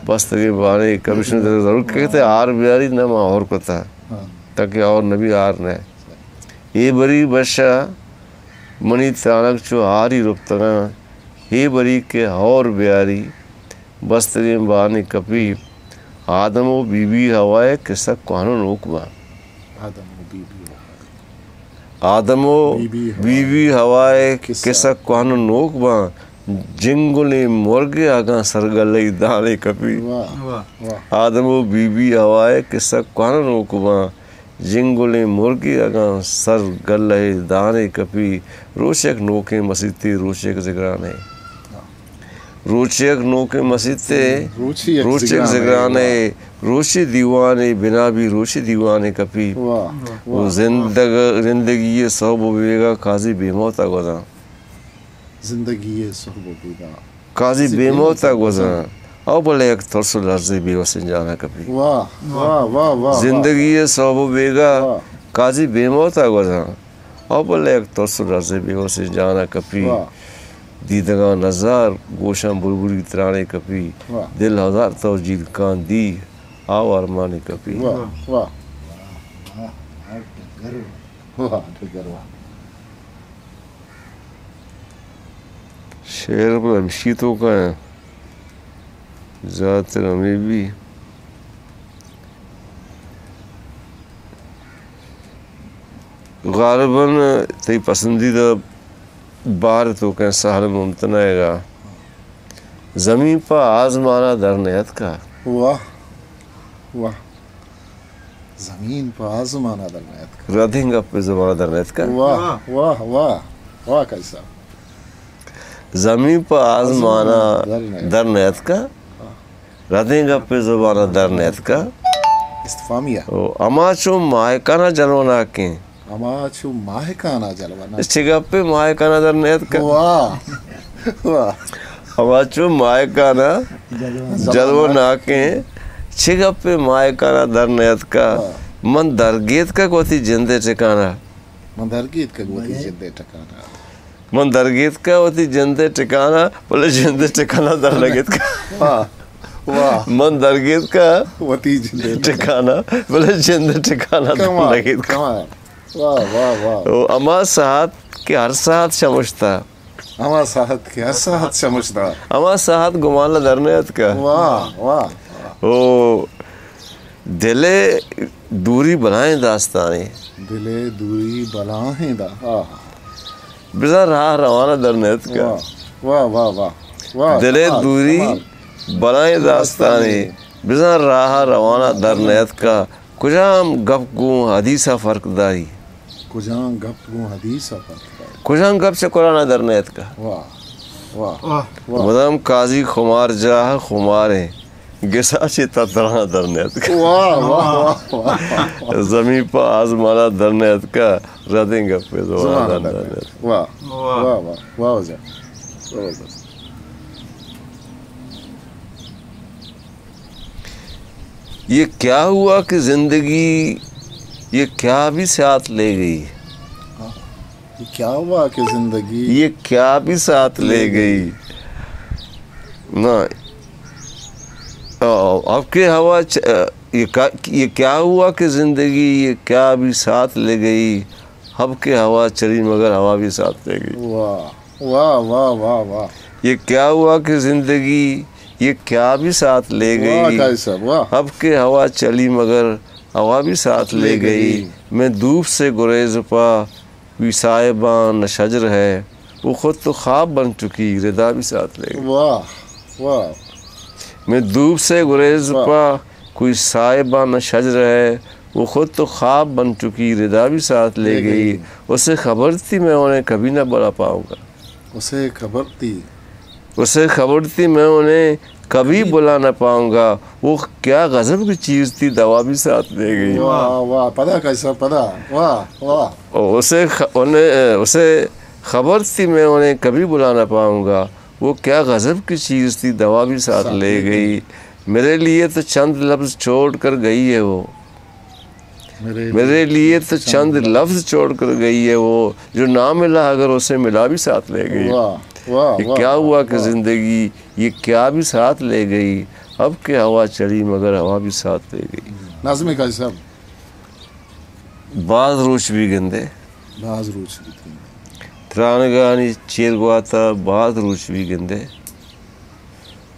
بستگیں بانے کپی۔ شنو ضرور کہتے ہار بیاری نہ ما ہور کتا۔ ہاں۔ تاکہ ہور نبی ہار نہ۔ اے بری بشا منی ترانگ چو ہاری رپتگاں۔ اے بری کہ ہور بیاری بستگیں بانے کپی۔ آدم و بی بی حوا ء قصہ کوہن و نوک باں۔ آدم و بی بی حوا۔ آدم و بی بی حوا۔ بی بی حوا ء قصہ۔ قصہ کوہن و نوک باں۔ جنگلیں مرگ اگاں سرگلئی دانے کپی۔ واہ، واہ۔ آدم و بی بی حوا ء قصہ کوہن و نوک باں۔ جنگلیں مرگے اگاں سر گلہ ء دانے کپی، روچ یک نوکیں مسیتے، روچ یک زگرانے۔ روچ یک نوکیں مسیتے، روچ یک زگرانے۔ روچی دیوانے بنا بی، روچی دیوانے کپی۔ واہ، واہ، واہ۔ زندگ-، زندگی ء سہب و بیگا قاضی بے موت ء گوزاں۔ زندگی ء سہب و بیگا۔ قاضی بے موت ء گوزاں۔ او بلے یک ترس و لرزے بے وسیں جان ء کپی۔ واہ، واہ، واہ، واہ۔ زندگی ء سہب و بیگا۔ واہ۔ قاضی بے موت ء گوزاں۔ او بلے یک ترس و لرزے بے وسیں جان ء کپی۔ واہ۔ دیدگاں نزار گوشاں بلبلی ترانے کپی۔ واہ۔ دل ہزار توجیل کاں دی آو ارمانے کپی۔ واہ، واہ۔ واہ، ڈگر واہ۔ شعر پر ہمشی توکا ہیں۔ ذات ہمے بی۔ غالباً تئی پسندیدہ بار تو کہیں سہل ممتنع ئے گا۔ زمین پہ آزمانا در نیتکا۔ واہ، واہ۔ زمین پہ آزمانا در نیتکا۔ ردیں گپ پہ زبانا در نیتکا۔ واہ، واہ، واہ، واہ، قاضی صاحب۔ زمین پہ آزمانا آزمانا در نیتکا۔ در نیتکا۔ ردیں گپے زبان ء در نیتکا۔ استفہامیہ۔ او، ہما چو ماہکان ء جلوناکیں۔ ہما چو ماہکان ء جلوناکیں۔ چہ گپے ماہکان ء در نیتکا۔ واہ، واہ۔ ہما چو ماہکان ء جلوناکیں۔ چہ گپے ماہکان ء در نیتکا۔ واہ۔ من درگیتکگ وتی جندے ٹکانا۔ من درگیتکگ وتی جندے ٹکانا۔ من درگیتکا وتی جندے ٹکانا، بلے جندے ٹکانا در نگیتکا۔ واہ، واہ۔ من درگیتکا وتی جندے ٹکانا، بلے جندے ٹکانا در کمال، نگیتکا۔ کمال۔ واہ، واہ، واہ۔ او ہما ساعت کہ ہر ساعت شمشتا۔ ہما ساعت کہ ہر ساعت شمشتا۔ ہما ساعت گمان در نیتکا۔ واہ، واہ۔ او دل ء دوری بلاہیں داستانے۔ دل ء دوری بلاہیں دا-، آہا۔ بزاں راہ روانہ در نیتکا۔ واہ، واہ، واہ، واہ۔ واہ، دل ء کمال، دوری کمال۔ بلاہیں داستانے۔ بزاں راہ روانہ در نیتکا۔ کجام گپ گوں حدیث ء فرق داری؟ کجام گپ گوں حدیث ء فرق داری؟ کجام گپ چہ قرآن ء در نیتکا؟ واہ، واہ، واہ۔ مدام قاضی خمار جاہ خماریں۔ گسا چہ تترانا در نیتکا۔ واہ، واہ، واہ، واہ۔ زمین پہ آزمانا در نیتکا، ردیں گپے زبانا در نیتکا۔ واہ، واہ، واہ، واہ، واہ، واہ۔ یہ کیا ہوا کہ زندگی یہ کیا بھی ساتھ لے گئی؟ یہ کیا ہوا کہ زندگی یہ کیا بھی ساتھ لے گئی؟ نہ۔ آ، اب کے ہوا چ-، آ، یہ کا-، یہ کیا ہوا کہ زندگی یہ کیا بھی ساتھ لے گئی؟ اب کے ہوا چلی مگر ہوا بھی ساتھ لے گئی۔ واہ، واہ، واہ، واہ، واہ۔ یہ کیا ہوا کہ زندگی یہ کیا بھی ساتھ لے گئی؟ واہ، قاضی صاحب، واہ۔ اب کے ہوا چلی مگر ہوا بھی ساتھ لے گئی۔ میں دھوپ سے گریز پا کوئی صاحبان نہ شجر ہے، وہ خود تو خواب بن چکی، ردا بھی ساتھ لے گئی۔ واہ، واہ۔ میں دھوپ سے گریز پا کوئی صاحبان نہ شجر ہے، وہ خود تو خواب بن چکی، ردا بھی ساتھ لے گئی۔ اسے خبر تھی میں انہیں کبھی نہ بھلا پاؤں گا۔ اسے خبر تھی۔ اسے خبر تھی میں انہیں کبھی بھلا نہ پاؤں گا، وہ کیا غضب کی چیز تھی، دوا بھی ساتھ لے گئی۔ واہ، واہ، پدا قاضی صاحب، پدا۔ واہ، واہ۔ اسے خ-، انہیں، اسے خبر تھی میں انہیں کبھی بھلا نہ پاؤں گا، وہ کیا غضب کی چیز تھی، دوا بھی ساتھ لے گئی۔ میرے لیے تو چند لفظ چھوڑ کر گئی ہے وہ۔ میرے لیے تو چند لفظ چھوڑ کر گئی ہے وہ، جو نہ ملا اگر اسے ملا بھی ساتھ لے گئی۔ واہ، واہ، یہ واہ، کیا ہوا کہ زندگی یہ کیا بھی ساتھ لے گئی، اب کے ہوا چلی مگر ہوا بھی ساتھ لے گئی۔ ناظم قاضی صاحب۔ باز روچ بی گندے۔ باز روچ بی گندے۔ ترانگانی چیر گواتا باز روچ بی گندے۔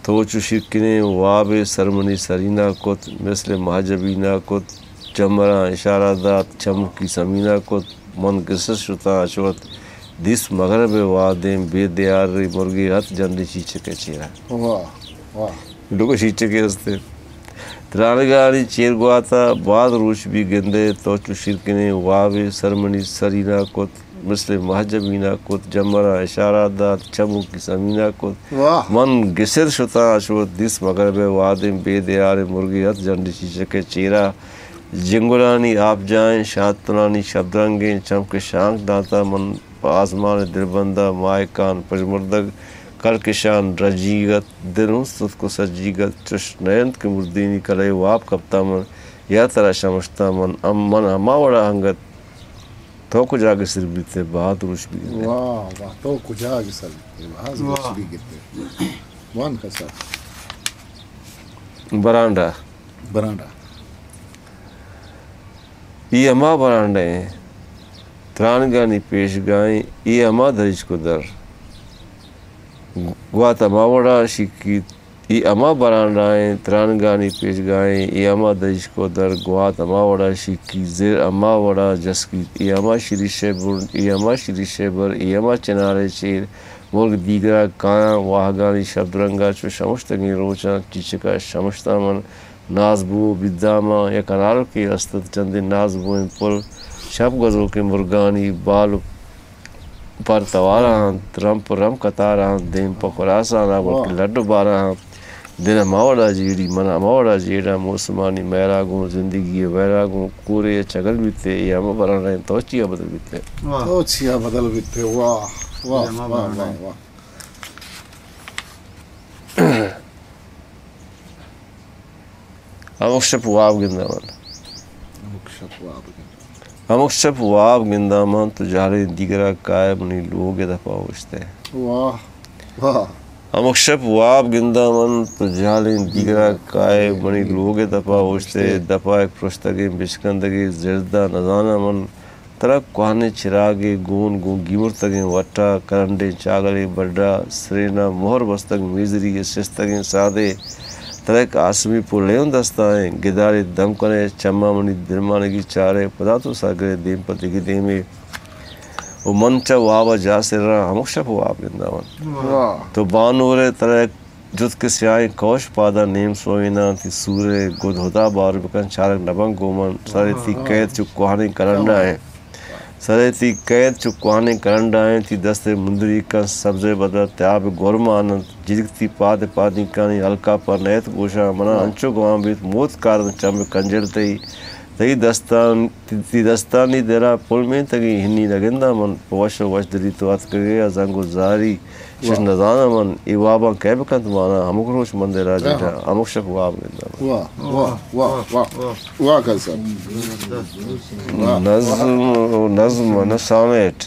تو چو شیرکنیں وابے سر منی سرینا کت، مثل مہجبینا کت، جمراں اشارہ دات، چمکی سمینا کت، من گسر شتاں اش وت، دیست مغرب ء وہدیں بے دیارے مرگے ات جنڈیں چیچک ء چیرا۔ واہ، واہ۔ ڈگو چیچکے است۔ ترانگانی چیر گواتا باز روچ بی گندے، تو چو شیرکنیں وابے سر منی سرینا کت، مثل مہجبینا کت، جمراں اشارہ دات، چموکی سمینا کت۔ واہ۔ من گسر شتاں اش وت، دیست مغرب ء وہدیں بے دیارے مرگے ات جنڈیں چیچک ء چیرا۔ جنگلانی آبجاہیں شاتلانی شبدرنگیں چمک شانک داتاں من پہ آزمان ء دلبندا۔ ماہکان پژمردگ کلکشان رجیگ ات، دل اوں ستک ء سجیگ ات، چش نہ انت کہ مردینی کلہ ء واب کپتاں من، یا ترا شمشتاں من، ام-، من ہما وڑا انگت تو کجا گسر بیت ئے، باز روچ بی گندے۔ واہ، واہ، تو کجا گسر بیت ئے، باز روچ بی گندے۔ وان کسا۔ برانڈا۔ برانڈا۔ اے ہما برانڈا ایں، ترانگانی پیشگاہیں، اے ہما دریچک ء در۔ گوات ہما وڑا شیکیت، اے ہما برانڈائیں ترانگانی پیشگاہیں، اے ہما دہشکو در گوات، ہما وڑا شیکی زر، ہما وڑا جسکیت، اے ہما شریشے برنج، اے ہما شریشے بر، اے ہما چنارے چیر، مرگ دیگرا کایاں، واہگانی شبدرنگا چو شمشتگیں روچاں، چیچکا شمشتاں من، ناز بو بداماں، یک انارکے است ات، چندے ناز بوئیں پل، شپ گوزوکیں مرگانی بال پر تواراں انت، رم پہ رم قطاراں انت، دیم پہ خراساناں، بلکہ واہ۔ لڈ و باراں انت۔ دل ہما وڑا جیڑی، من ہما وڑا جیڑاں، موسمانی مہرا گوں، زندگی ء ویرا گوں، کورے ء چگل بیتے، اے ہما برانڈ انت، تو چیا بدل بیتے؟ واہ۔ تو چیا بدل بیتے؟ واہ، واہ، اے ہما واہ، برانڈ واہ، انت۔ واہ۔ ہمک شپ واب گنداں من۔ ہمک شپ واب گنداں۔ ہمک شپ واب گنداں من، تو جہلیں دیگرا کائے منی لوگ ء دپا اوشتے۔ واہ، واہ۔ ہمک شپ واب گنداں من، تو جہلیں دیگرا کائے منی لوگ ء دپا اوشتے۔ دپا یک پرشتگیں بچکندگے زردا نزاناں من۔ ترا کوہنیں چراگے گون گوں گیمرتگیں وٹا، کرنڈیں چاگلے بڈا، سرینا مہر بستگ میزری ء سستگیں سادے۔ ترا یک آسمی پلے اوں دستائیں، گدارے دم کنئے، چماں منی درمانگی چارئے، پدا تو سرگرئے دیم پہ دگہ دیمے۔ و من چہ واب ء جاہ سراں، ہمک شپ واب گنداں من۔ واہ۔ تو بانورئے، ترا یک جت کہ سیاہیں کوش پادا نیم سوئیناں، تئی سورئے گد ہدا بار بکن، چارگ نبنت گوں من۔ سرے تئی کئیت چو کوہنیں کرنڈا انت۔ سرے تئی کئیت چو کوہنیں کرنڈا انت، تئی دستئے مندریکاں سبزئے بدلا تیاب گورمان انت۔ جیرک تئی پاد پادینکانی ہلکا پر نئیت گوشاں، منا انچو گمان بیت موت کارنت چم کنجل تئی۔ تئی دستان، تئی دستانی درا پلمینتگیں ہنی نگنداں من، پہ وش و وشدلی تو اتکگئے ء زنگ و زاری۔ شش نزاناں من، اے واباں کئے بکنت مانا، ہمک روچ من دلا جتا، ہمک شپ واب گنداں من۔ واہ، واہ، واہ، واہ۔ واہ، کل صاحب۔ نظم، نظم، نہ سامیٹ۔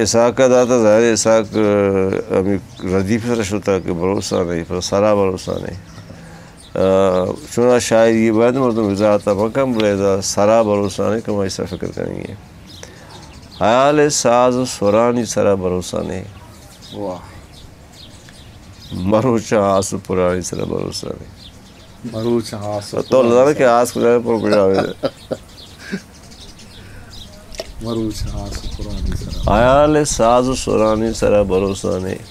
اسحاق ء داتا، ظاہر ہے اسحاق، ء، ہمے ردیف سر شتا کہ بھروسہ نہیں، پر سرا بھروسہ نہیں۔ ء، چونا شاعری باید مردم وضاحت مکن، بلے اذا سرا بھروسہ نہیں کہ ما اس پر فکر کریں گے۔ حیال ساز و سرانی سرا بھروسہ نہیں۔ واہ۔ مروچاں آس و پرانی سرا بھروسہ نہیں۔ مروچاں آس و تو پرانی لڑ کے سرا۔ آس کو جائے پر کجا ہوئے۔ مروچاں آس و پرانی سرا۔ حیال ساز و سرانی سرا بھروسہ نہیں۔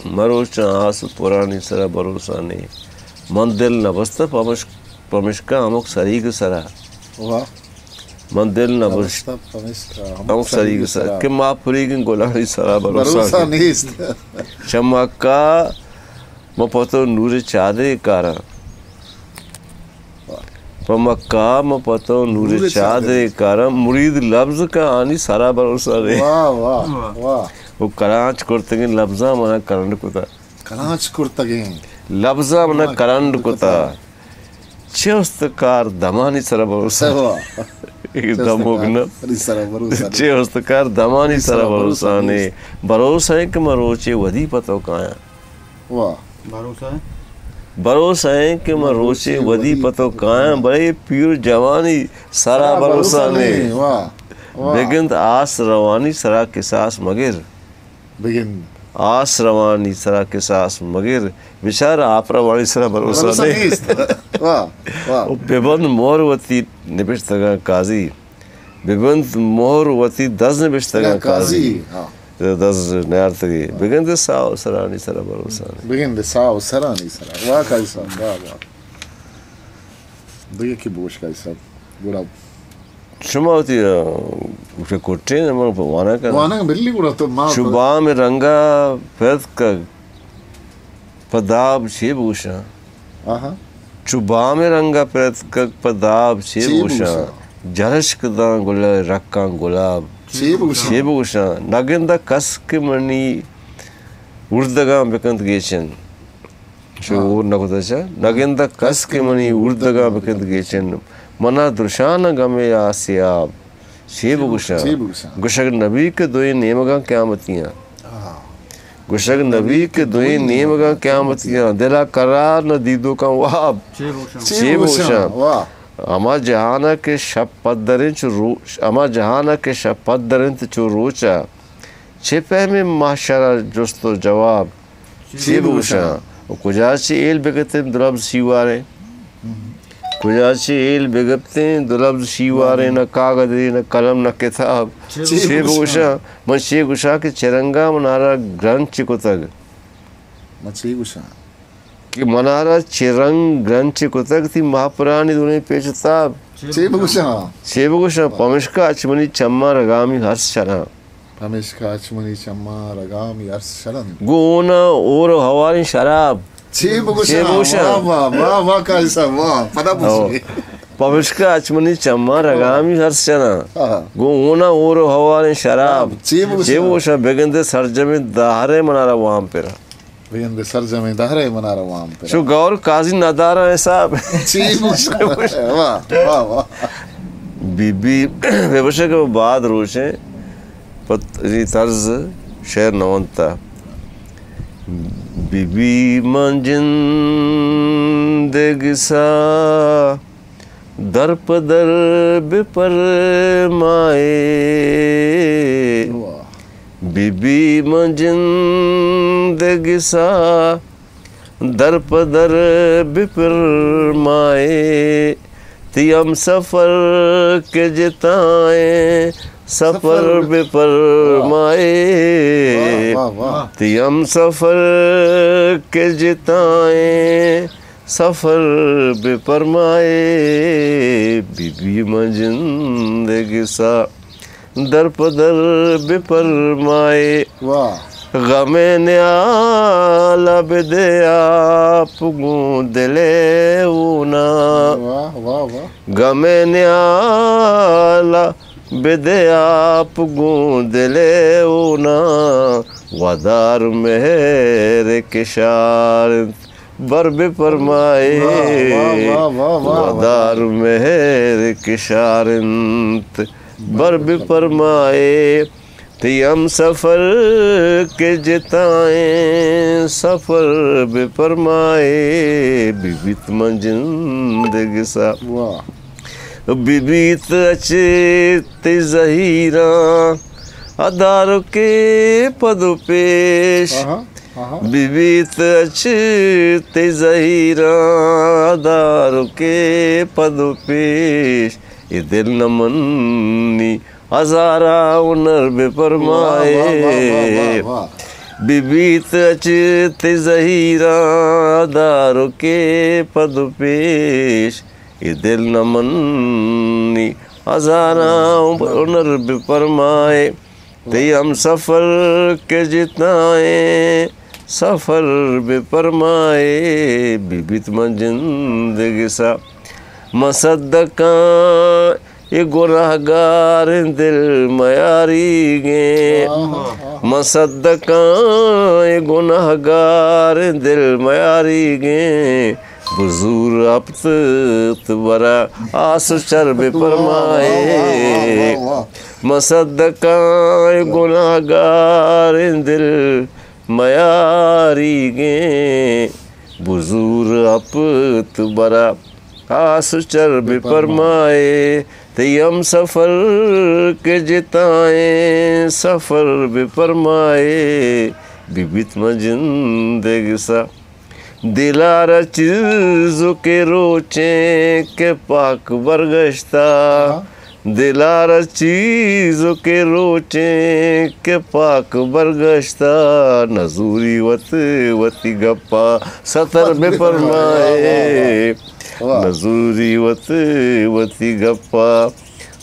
مروچاں آس و پرانی سرا بھروسہ نہیں۔ من دل نہ بستہ پمش-، پمشکا ہمک سریگ سرا۔ واہ۔ من دل نہ بستہ پمشکا ہمک سریگ سرا۔ کہ ما پریگیں گلانی سرا بھروسہ بھروسہ نہیں۔ نیست۔ چہ مکہ من پہ تو نور چادرے کاراں۔ پہ مکہ من پہ تو نور چادرے کاراں، مرید لبز کا آنی سرا بھروسہ نہیں۔ واہ، واہ، واہ۔ و کلانچ کرتگیں لبزاں منا کرنڈ کتا۔ کلانچ کرتگیں۔ لبزاں منا کرنڈ کتا۔ چہ استکار دمانی سرا بھروسہ۔ واہ۔ اے دموگ نہ۔ چہ استکار دمانی سرا بھروسہ نے۔ بھروسہ ہے کہ من روچے ودی پہ تو کایاں۔ واہ۔ بھروسہ ہے؟ بھروسہ ہے کہ من روچے ودی پہ تو کایاں، بلے پیر جوانی سرا بھروسہ نے۔ واہ، واہ۔ بگند آس روانی سرا کساس مگر۔ بگند۔ آس روانی سرا کساس مگر، بچار آپ روانی سرا بھروسہ بھروسہ نیست۔ نیست۔ واہ، واہ۔ و ببند مہر وتی نبشتگاں قاضی۔ ببند مہر وتی دز نبشتگاں قاضی۔ قاضی، ہاں۔ دز نیارتگی۔ بگند ساہ و سرانی سرا بھروسہ نیست۔ بگند ساہ و سرانی سرا۔ واہ قاضی صاحب، واہ، واہ۔ دگہ کی بوش قاضی صاحب۔ گڑا شما وتی، ء، گوشے کٹے نہ من پہ وانگ کناں۔ وانگ بلی گڑا تو ما چو بام رنگا پرتکگ پہ داب چے بگوشاں؟ آہا۔ چو بام رنگا پرتکگ پہ داب چے چے بگوشاں؟ بگوشاں؟ جرشک داں گل رکاں گلاب۔ چے بگوشاں؟ چے بگوشاں؟ نگندہ کس کہ منی اردگاں بکنت گیچن۔ چو ہور نہ کتہ چہ نگندہ کس کہ منی اردگاں بکنت گیچن۔ منا درشان گمے آسیاب۔ چے بگوشاں؟ چے بگوشاں؟ گوشگ نبی کہ دوئیں نیمگاں قیامتیاں۔ ہاں۔ گوشگ نبی کہ دوئیں نیمگاں قیامتیاں۔ دلا قرار نہ دیدوکاں واب۔ چے بگوشاں؟ چے بگوشاں؟ واہ۔ ہما جہانا کہ شپ پد دریں چو رو-، ہما جہانا کہ شپ پد دریں چو روچا۔ چے پہمیں محشر ءِ جست ءُ جواب؟ چے بگوشاں؟ ءُ کجا چہ ہیل بگپتیں دو لبز شیواریں؟ کجا چہ ہیل بگپتیں دو لبز شیواریں؟ نہ کاگدے، نہ قلم، نہ کتاب۔ چے بگوشاں؟ من چے گوشاں کہ چہ رنگا منارا گرنچ کتگ؟ من چے گوشاں؟ کہ منارا چہ رنگ گرنچ کتگ تئی مہپرانی دونیں پیچ ءُ تاب۔ چے بگوشاں؟ چے بگوشاں؟ پمشکا اچ منی چماں رگامی ہرس شراں۔ پمشکا اچ منی چماں رگامی ہرس شراں۔ گوں ہوناں ہور ءُ ہواریں شراب۔ چے بگوشاں؟ چے بگوشاں؟ واہ، واہ، واہ، واہ، قاضی صاحب، واہ۔ پدا بگوشے۔ پمشکا اچ منی چماں رگامی ہرس شراں۔ آہا۔ گوں ہوناں ہور ءُ ہواریں شراب۔ چے بگوشاں؟ چے بگوشاں؟ بگندے سرجمیں دہرے منارا وام پراں۔ بگندے سرجمیں دہرے منارا وام پراں۔ چو گور قاضی نداراں حساب۔ چے بگوشاں؟ واہ، واہ، واہ۔ بی بی، بے بشک بعد روچیں پت-، اے طرز شعر نہ ونتا۔ بی بی من جند ءِ گسا در پہ در بہ پرمائے۔ واہ۔ بی بی من جند ءِ گسا در پہ در بہ پرمائے، تئی ہمسفر کہ جتائیں سفر بہ پرمائے۔ واہ، واہ، واہ۔ تئی ہمسفر کہ جتائیں سفر بہ پرمائے، بی بی من جند ءِ گسا در پہ در بہ پرمائے۔ واہ۔ غم ءِ نیال ءَ بدے آپ گوں دل ءِ ہونا۔ واہ، واہ، واہ۔ غم ءِ نیال ءَ بدے آپ گوں دل ءِ ہونا۔ ودار مہر کشار انت بر بہ پرمائے۔ واہ، واہ، واہ، واہ، واہ، واہ۔ ودار مہر کشار انت بر بہ پرمائے، تئی ہمسفر کہ جتائیں سفر بہ پرمائے، بہ بیت من جند ءِ گسا۔ واہ۔ بہ بیت اچ تئی زہیراں ادارکے پد ءُ پیش۔ آہا۔ آہا۔ بہ بیت اچ تئی زہیراں ادارکے پد ءُ پیش، اے دل نہ منی ہزاراں ہنر بہ پرمائے۔ واہ، واہ، واہ، واہ، واہ۔ بہ بیت اچ تئی زہیراں ادارکے پد ءُ پیش، اے دل نہ منی ہزاراں ہنر بہ پرمائے۔ تئی ہمسفر کہ جتائیں سفر بہ پرمائے، بہ بیت من جند ءِ گسا۔ من صدقاں اے گناہگاریں دل میاریگیں۔ من صدقاں اے گناہگاریں دل میاریگیں۔ بزور ہپت برا آس ءُ چر بہ پرمائے۔ واہ، واہ، واہ، واہ، واہ۔ من صدقاں اے گناہگاریں دل میاریگیں۔ بزور ہپت برا آس ءُ چر بہ پرمائے، تئی ہمسفر کہ جتائیں سفر بہ پرمائے، بہ بیت من جند ءِ گسا۔ دل ءَ را چیزکے روچیں کہ پاک برگشتہ۔ ہاں۔ دل ءَ را چیزکے روچیں کہ پاک برگشتہ۔ نزوری وت وتی گپا ستر بہ پرمائے۔ واہ۔ نزوری وت وتی گپا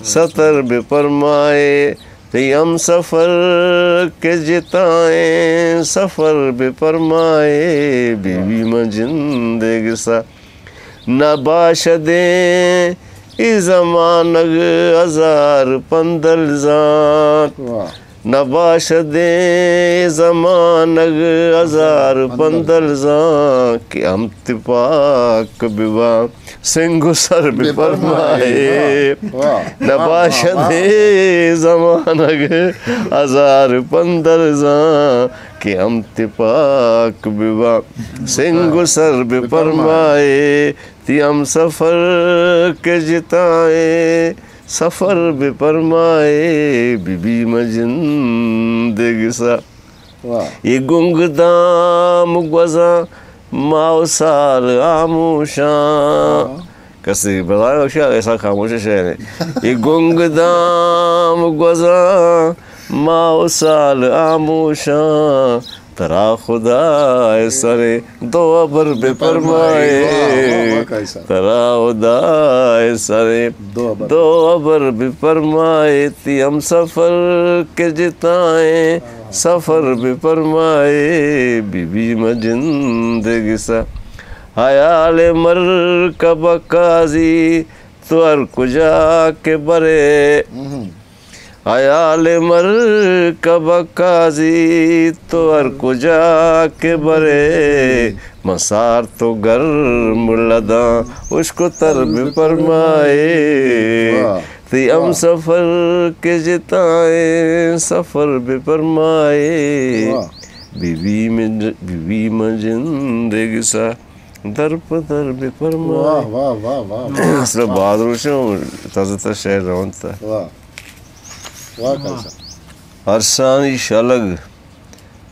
ستر بہ پرمائے۔ تئی ہمسفر کہ جتائیں سفر بہ پرمائے، بہ بی من جند ءِ گسا۔ نہ باشدیں اے زمانگ ہزار پندل زانت۔ واہ۔ نہ باشدیں اے زمانگ ہزار پندل زانت کہ ہم تپاک بہ باں۔ سنگ ءُ سر بہ پرمائے۔ واہ۔ نہ باشد اے زمانگ ہزار پندل زاں کہ ہم تپاک بہ باں۔ سنگ ءُ سر بہ پرمائے، تئی ہمسفر کہ جتائیں سفر بہ پرمائے، بہ بی مہ جند ءِ گسا۔ واہ۔ اے گنگ دام گوزاں ماہ و سال ہاموشاں۔ واہ۔ کسے بزاں ہوشیار ایسا خاموش شہر ہے۔ اے گنگ دام گوزاں ماہ و سال ہاموشاں۔ ترا خدا ءِ سر ءَ دو ہبر بہ پرمائے۔ واہ، واہ، واہ، قاضی صاحب۔ ترا خدا ءِ سر ءَ دو ہبر۔ دو ہبر بہ پرمائے، تئی ہمسفر کہ جتائیں سفر بہ پرمائے، بہ بی مہ جند ءِ گسا۔ حیال مرکب قاضی تو ہر کجا کہ برے۔ ہم۔ حیال مرکب قاضی تو ہر کجا کہ برے، من سارت و گرم لداں اشک و تر بہ پرمائے۔ واہ۔ تئی ہمسفر کہ جتائیں سفر بہ پرمائے۔ واہ۔ بہ بی مہ ج-، بہ بی مہ جند ءِ گسا۔ در پہ در بہ پرمائے۔ واہ، واہ، واہ، واہ، واہ۔ اصل ءَ باز روشن تازہ تر شعر رونت۔ واہ۔ واہ، قاضی صاحب۔ ارسانی شلگ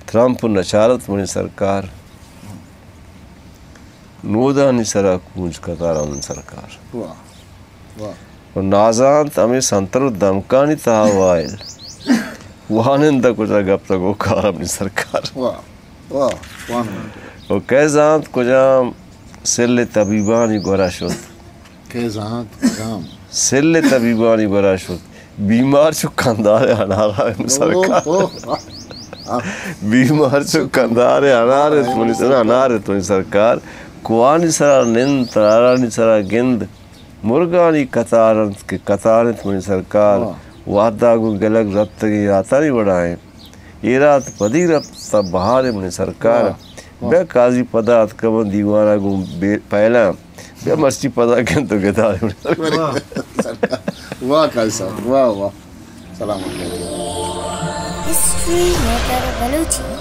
ترمپ نچارت منی سرکار۔ نودانی سرا کونج قطاراں منی سرکار۔ واہ، واہ۔ و نازانت ہمے سنتر و دمکانی تہا وائل۔ وانندہ کجا گپتگ و کار منی سرکار۔ واہ۔ واہ، وان من۔ و کئے زانت کجام سل طبیبانی گورا شت۔ کئے زانت کجام۔ سل طبیبانی گورا شت۔ بیمار چو کندار انارا منی سرکار۔ اوہ، اوہ، آہ۔ بیمار چو کندار انار ات منی سر-، انار ات منی سرکار۔ کوہانی سرا نند، ترارانی سرا گند۔ مرگانی قطار انت کہ قطار انت منی سرکار۔ واہ۔ وہدا گوں گلگ رپتگیں راتانی وڑا انت۔ اے رات پدی رپت تا بہار منی سرکار۔ واہ، واہ۔ بیا قاضی پدا اتکہ من دیوانا گوں بے-، پہلاں۔ بیا مرچی پدا گند و گدار منی سرکار۔ واہ۔ واہ قاضی صاحب، واہ، واہ۔ سلامت۔ ہسٹری موتر بلوچی۔